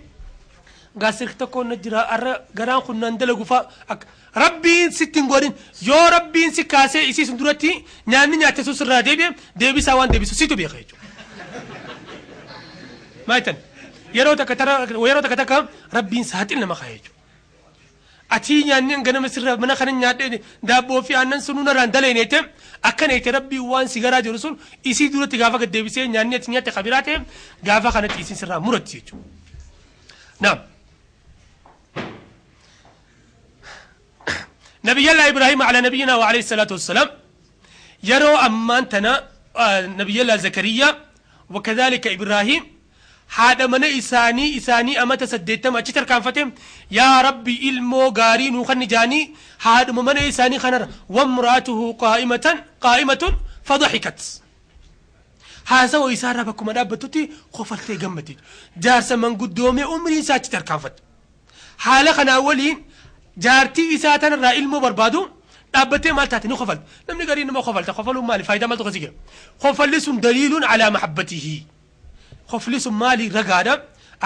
gaasirri tokko na jira arra garaan kun naan dalagu fa'a akka rabbiin sitti hin godhin yoo rabbiin si kaasee isii sun duratti nyaanni nyaatte sun sirraa deebi'e deebisaa waan deebisu situ beeka jechuudha. Maal yeroo takka tara yeroo takka takka rabbiin saaxil nama kaa'e jechuudha. Atii nyaanni ganama sirra mana kana nyaadhee daabboo fi aannan sun narraan daleeneete akkana jettee rabbiin waan si garaa jiru sun isii duratti gaafa gad deebisee nyaanni ati nyaatte kabiraa ta'e gaafa kanatti isiin sirraa muratti jechuudha. Naam. Nabiyyallaa Ibraahim ala nabiyyinaa wa alayhi salaatu wassalaam yeroo ammaan tana nabiyyallaa Zakariyaa wakadhalika Ibraahim haadha mana isaanii isaanii amata 80 achi tarkaanfate yaa rabbi ilmoo gaarii nuu kanni jaanii haadhuma mana isaanii kanarra wamraatuhu qaa'imatan qaa'imatun fadahikat haasawa isaarraa bakkuma dhaabbattutti kofaltee gammadde jaarsa manguddoomee umriin isaa achi tarkaanfatte haala kanaa waliin jaartii isaa tanarraa ilmoo barbaadu dhaabbattee maal taate ni kofalti namni garii nama kofalta kofaluun maali faayidaa maaltu kasii jira kofalli sun daliiluun alaa mahabbatihi kofli sun maali ragaadha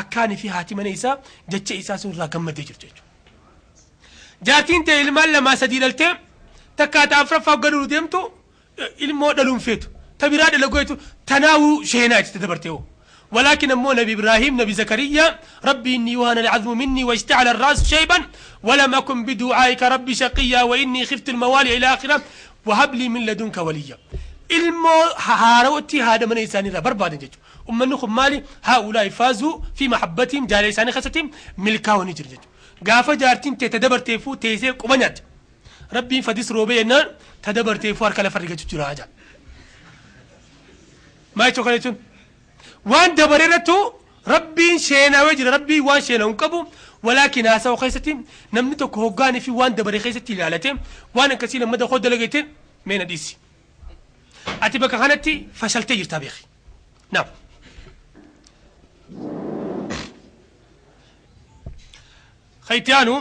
akkaanii fi haati mana isaa jecha isaa sun irraa gammadee jirtu jechuudha. Jaartiin ta'e ilmaan lamaa sadii dhaltee takkaa ta'a afuraffaa gaduu deemtu ilmoo dhaluun feetu ta biraa dalagu jechuun tanaawuu sheenaa itti dabartee hoo. ولكن أمو نبي إبراهيم نبي زكريا ربي إني وهن العظم مني واشتعل الرأس شيبا ولم أكن بدعائك ربي شقيا وإني خفت الموالي إلى آخره وهب لي من لدنك وليا. ilmoo haarawatti haadha mana isaanii irraa barbaadan jechuudha. Uummanni kun maali? Haa'ulaa'i faazuu fi mahabbatihim jaalala isaanii keessatti milkaa'anii jiru jechuudha. Gaafa jaartiin tee tadabarteefuu teessee quba nyaatte. Rabbiin fadis roobee jennaan tadabarteefuu harka lafa rigachuu jira jedha. Maal jechuu kana jechuun? Waan dabare irrattu rabbiin sheenaawee jira. Rabbiin waan sheenaa'u hin qabu. Walaakin haasawa keessatti namni tokko hoggaanii fi waan dabare keessatti ilaalate waan akkasii lammata koo dalagete mee na dhiisi. Ati bakka kanatti fashaltee jirtaa beeki. Naam. Kaytiyaanu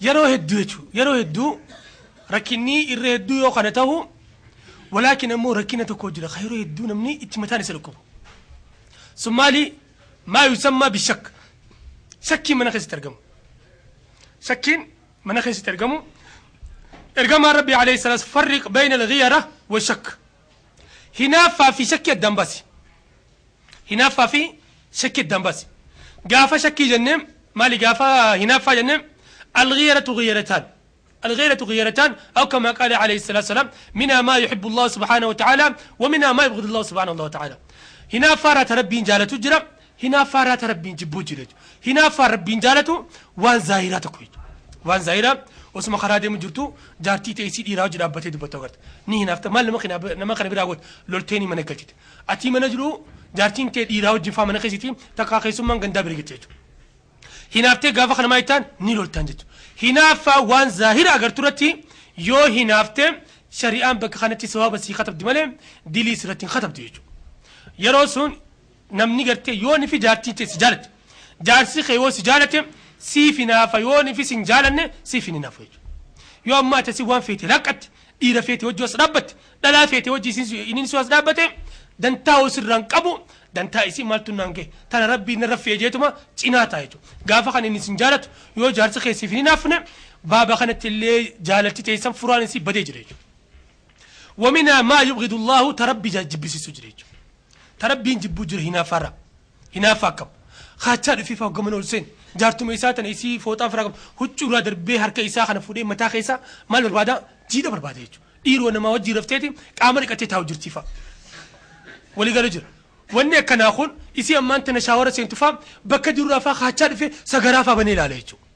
yeroo hedduu jechuudha. Yeroo hedduu rakkinni irra hedduu yoo kana ta'u walaakin ammoo rakkina tokko jira. Yeroo hedduu namni itti mataan isa dhukkubu. Sun maali? Maa yusammaa bishakk. Shakkiin mana keessatti argamu. Shakkiin mana keessatti argamu. Ergamaan Rabbii alayhi salaatu farriq bayna al-ghiyara wa shakk. Hinaaffaa fi shakkii addaan baasi. Hinaaffaa fi shakkii addaan baasi. Gaafa shakkii jennee maali gaafa hinaaffaa jennee al-ghiyaratu ghiyarataan. الغيرة غيرتان أو كما قال عليه الصلاة والسلام منها ما يحب الله سبحانه وتعالى ومنها ما يبغض الله سبحانه وتعالى. هنا فارات ربي جالته جرا هنا فارات ربي جبو جرا هنا فار ربي جالته وان زاهرات كويت وان زاهرة osuma karaa deemu jirtu jaartii ta'e isii dhiiraa hojii dhaabbatee dubbatu agarta. Ni hinaafta maal nama kana biraa goote loltee ni mana galchite. Atii mana jiru jaartiin ta'e dhiiraa wajjin faa mana keessatti takkaa keessummaan gandaa bira jirti jechuudha. Hinaaftee gaafa kana maal jettaan ni loltaan jechuudha. Hinaaffaa waan zaahira agartu irratti yoo hinaaftee shari'aan bakka kanatti sawaaba sii katabdi malee dilii sirratti hin katabdu jechuudha. Yeroo sun namni gartee yoo ni fi jaartiin ta'e si jaalatte Jaarsi kee yoo si jaalate siif hinaafa, yoo ni fi sin jaalanne siif hin hinaafu jechuudha. Yoo ammaa ati waan feete laqqatte, dhiira feete wajji as dhaabbatte, dhalaa feete wajji inni si as dhaabbate, dantaa osirraan qabu dantaa isii maaltu naan gahe tana rabbii narra fe'e jeetuma cinaa ta'a jechuudha. Gaafa kan inni sin jaalatu yoo jaarsi kee siif hin hinaafne baaba kanatti illee jaalatti teessan furaan isii badee jira jechuudha. ومنها ما يبغض الله تربي جبسيسو jira jechuudha. Tarabbiin jibbuu jira hinaafaarra. Hinaafa akkam. Kaachaa dhufee fa'aa gamana ol seen jaartuma isaa tana isii fooxaa firaa qabu huccuurraa darbee harka isaa kana fuudhee mataa keessaa maal barbaada jiidha barbaada jechuudha. Dhiiroo namaa wajjii rafteeti qaama dhiqatee taa'u jirti fa'a. Walii gala jira. Wanni akkanaa kun isii ammaan tana shaawara seentu fa'a bakka jirurraa fa'a kaachaa dhufee sagaraa fa'a banee ilaala jechuudha.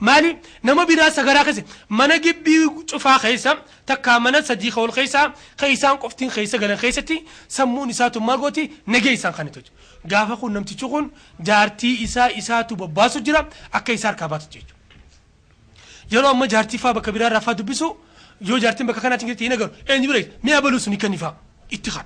Maali nama biraa sagaraa keessa mana gibbii cufaa keessa takkaa mana sadii ol keessa kan isaan qoftiin keessa galan keessatti sammuun isaatu maal gooti nagee isaan kan itti. Gaafa kun namtichi kun jaartii isaa isaatu bobbaasu jira akka isaa harkaa baatu jechuudha. Yeroo amma jaartii faa bakka biraa irraa faa dubbisu yoo jaartiin bakka kanaatti jirti hin agarru eenyu bira mi'a baluu sun kan ifaa itti kan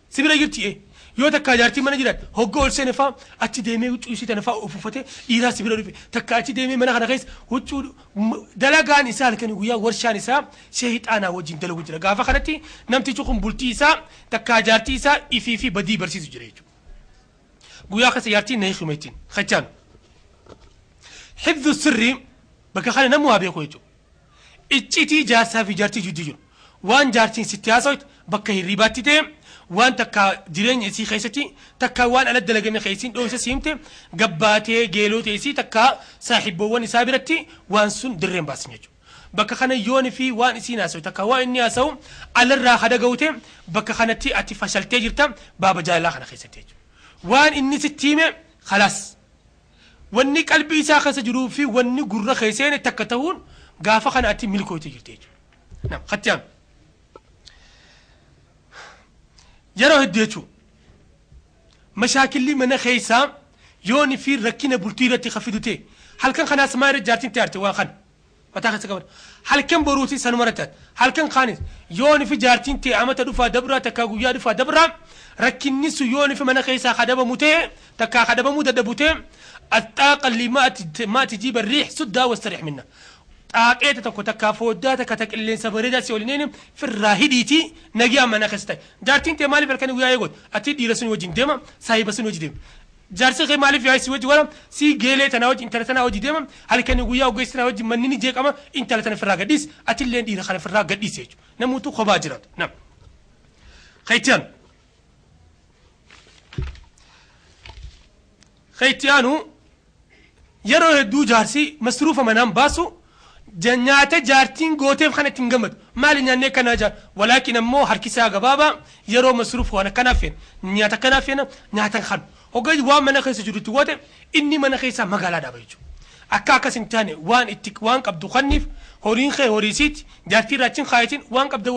si bira jirti ee yoo takkaa jaartiin mana jiraat hogga ol seene faa achi deemee huccuu isii tana faa uffifate dhiiraa si bira dhufe takka achi deemee mana kana keessa huccuu dalagaan isaa halkanii guyyaa warshaan isaa sheexaanaa wajjin dalagu jira. Gaafa kanatti namtichi kun bultii isaa takkaa jaartii isaa ifii fi badii barsiisu jira jechuudha. Guyyaa keessa jaartiin na hiikuma ittiin kachaan. Hifdhu sirrii bakka kana namni waa beeku jechuudha. Iccitii jaarsaa fi jaartii jidduu jiru. Waan jaartiin sitti haasawtu bakka hirribaatti ta'e waan takka jireenya isii keessatti takka waan ala dalagame keessiin dhoofisa siimte gabbaatee geelota isii takka saaxiibboowwan isaa biratti waan sun dirreen baasin jechuudha. Bakka kana yooni fi waan isiin haasa'u takka waan inni haasa'u alarraa hada ga'ute bakka kanatti ati fashaltee jirta baaba jaalalaa kana keessatti jechuudha. Waan inni sitti hime khalaas. Wanni qalbii isaa keessa jiruu fi wanni gurra keesseen takka ta'uun gaafa kana ati milkooyte jirti jechuudha. Naam, khattiyaan. Yeroo hedduu jechuudha. Mashaakilli mana keessaa yooni fi rakkina bultii irratti kafidu ta'e halkan kanaas maa irra jaartiin ta'arte waan kana. Mataa keessa qaban. Halkan boruuti sanuma irratti taate. Halkan kaanis yooni fi jaartiin ta'e amata dhufaa dabraa takkaa guyyaa dhufaa dabraa rakkinni sun yooni fi mana keessaa kadabamu ta'e takkaa kadabamuu dadhabu ta'e الطاقة اللي ما تجيب الريح سدها واستريح منها. xaaqeeta tokko takkaa fooddaa takka taqilleensa bareedaa si waliin firraa hidhiitii nagiyaa mana keessa ta'e. Jaartiin tee maaliif halkan guyyaa eegoot? Ati dhiira sun wajjin deema, saahiba sun wajjin deema. Jaarsi kee maaliif yaa si wajji wala si geelee tanaa wajji intala tanaa wajji deema halkan guyyaa ogeessi tanaa wajji manni ni jeeqama intala tana firraa gadhiis ati illee dhiira kana firraa gadhiis jechuudha. Namoota kophaa jiraatu. Nam. Khaytiyaan. Khaytiyaanu yeroo hedduu jaarsi masruufa manaan baasu nyaata jaartiin gooteef kana ittiin gammadu maali nyaannee kanaa jaar walaakin ammoo harkisaa gabaabaa yeroo masruufa waan akkanaa feena nyaata akkanaa feena nyaata kan hoggaa waan mana keessa jirutti goote inni mana keessaa magaalaa dhaaba jechuudha. Akka akkas hin taane waan itti waan qabdu kanniif horiin kee horiisiiti jaartii irraa achiin kaayatiin waan qabda.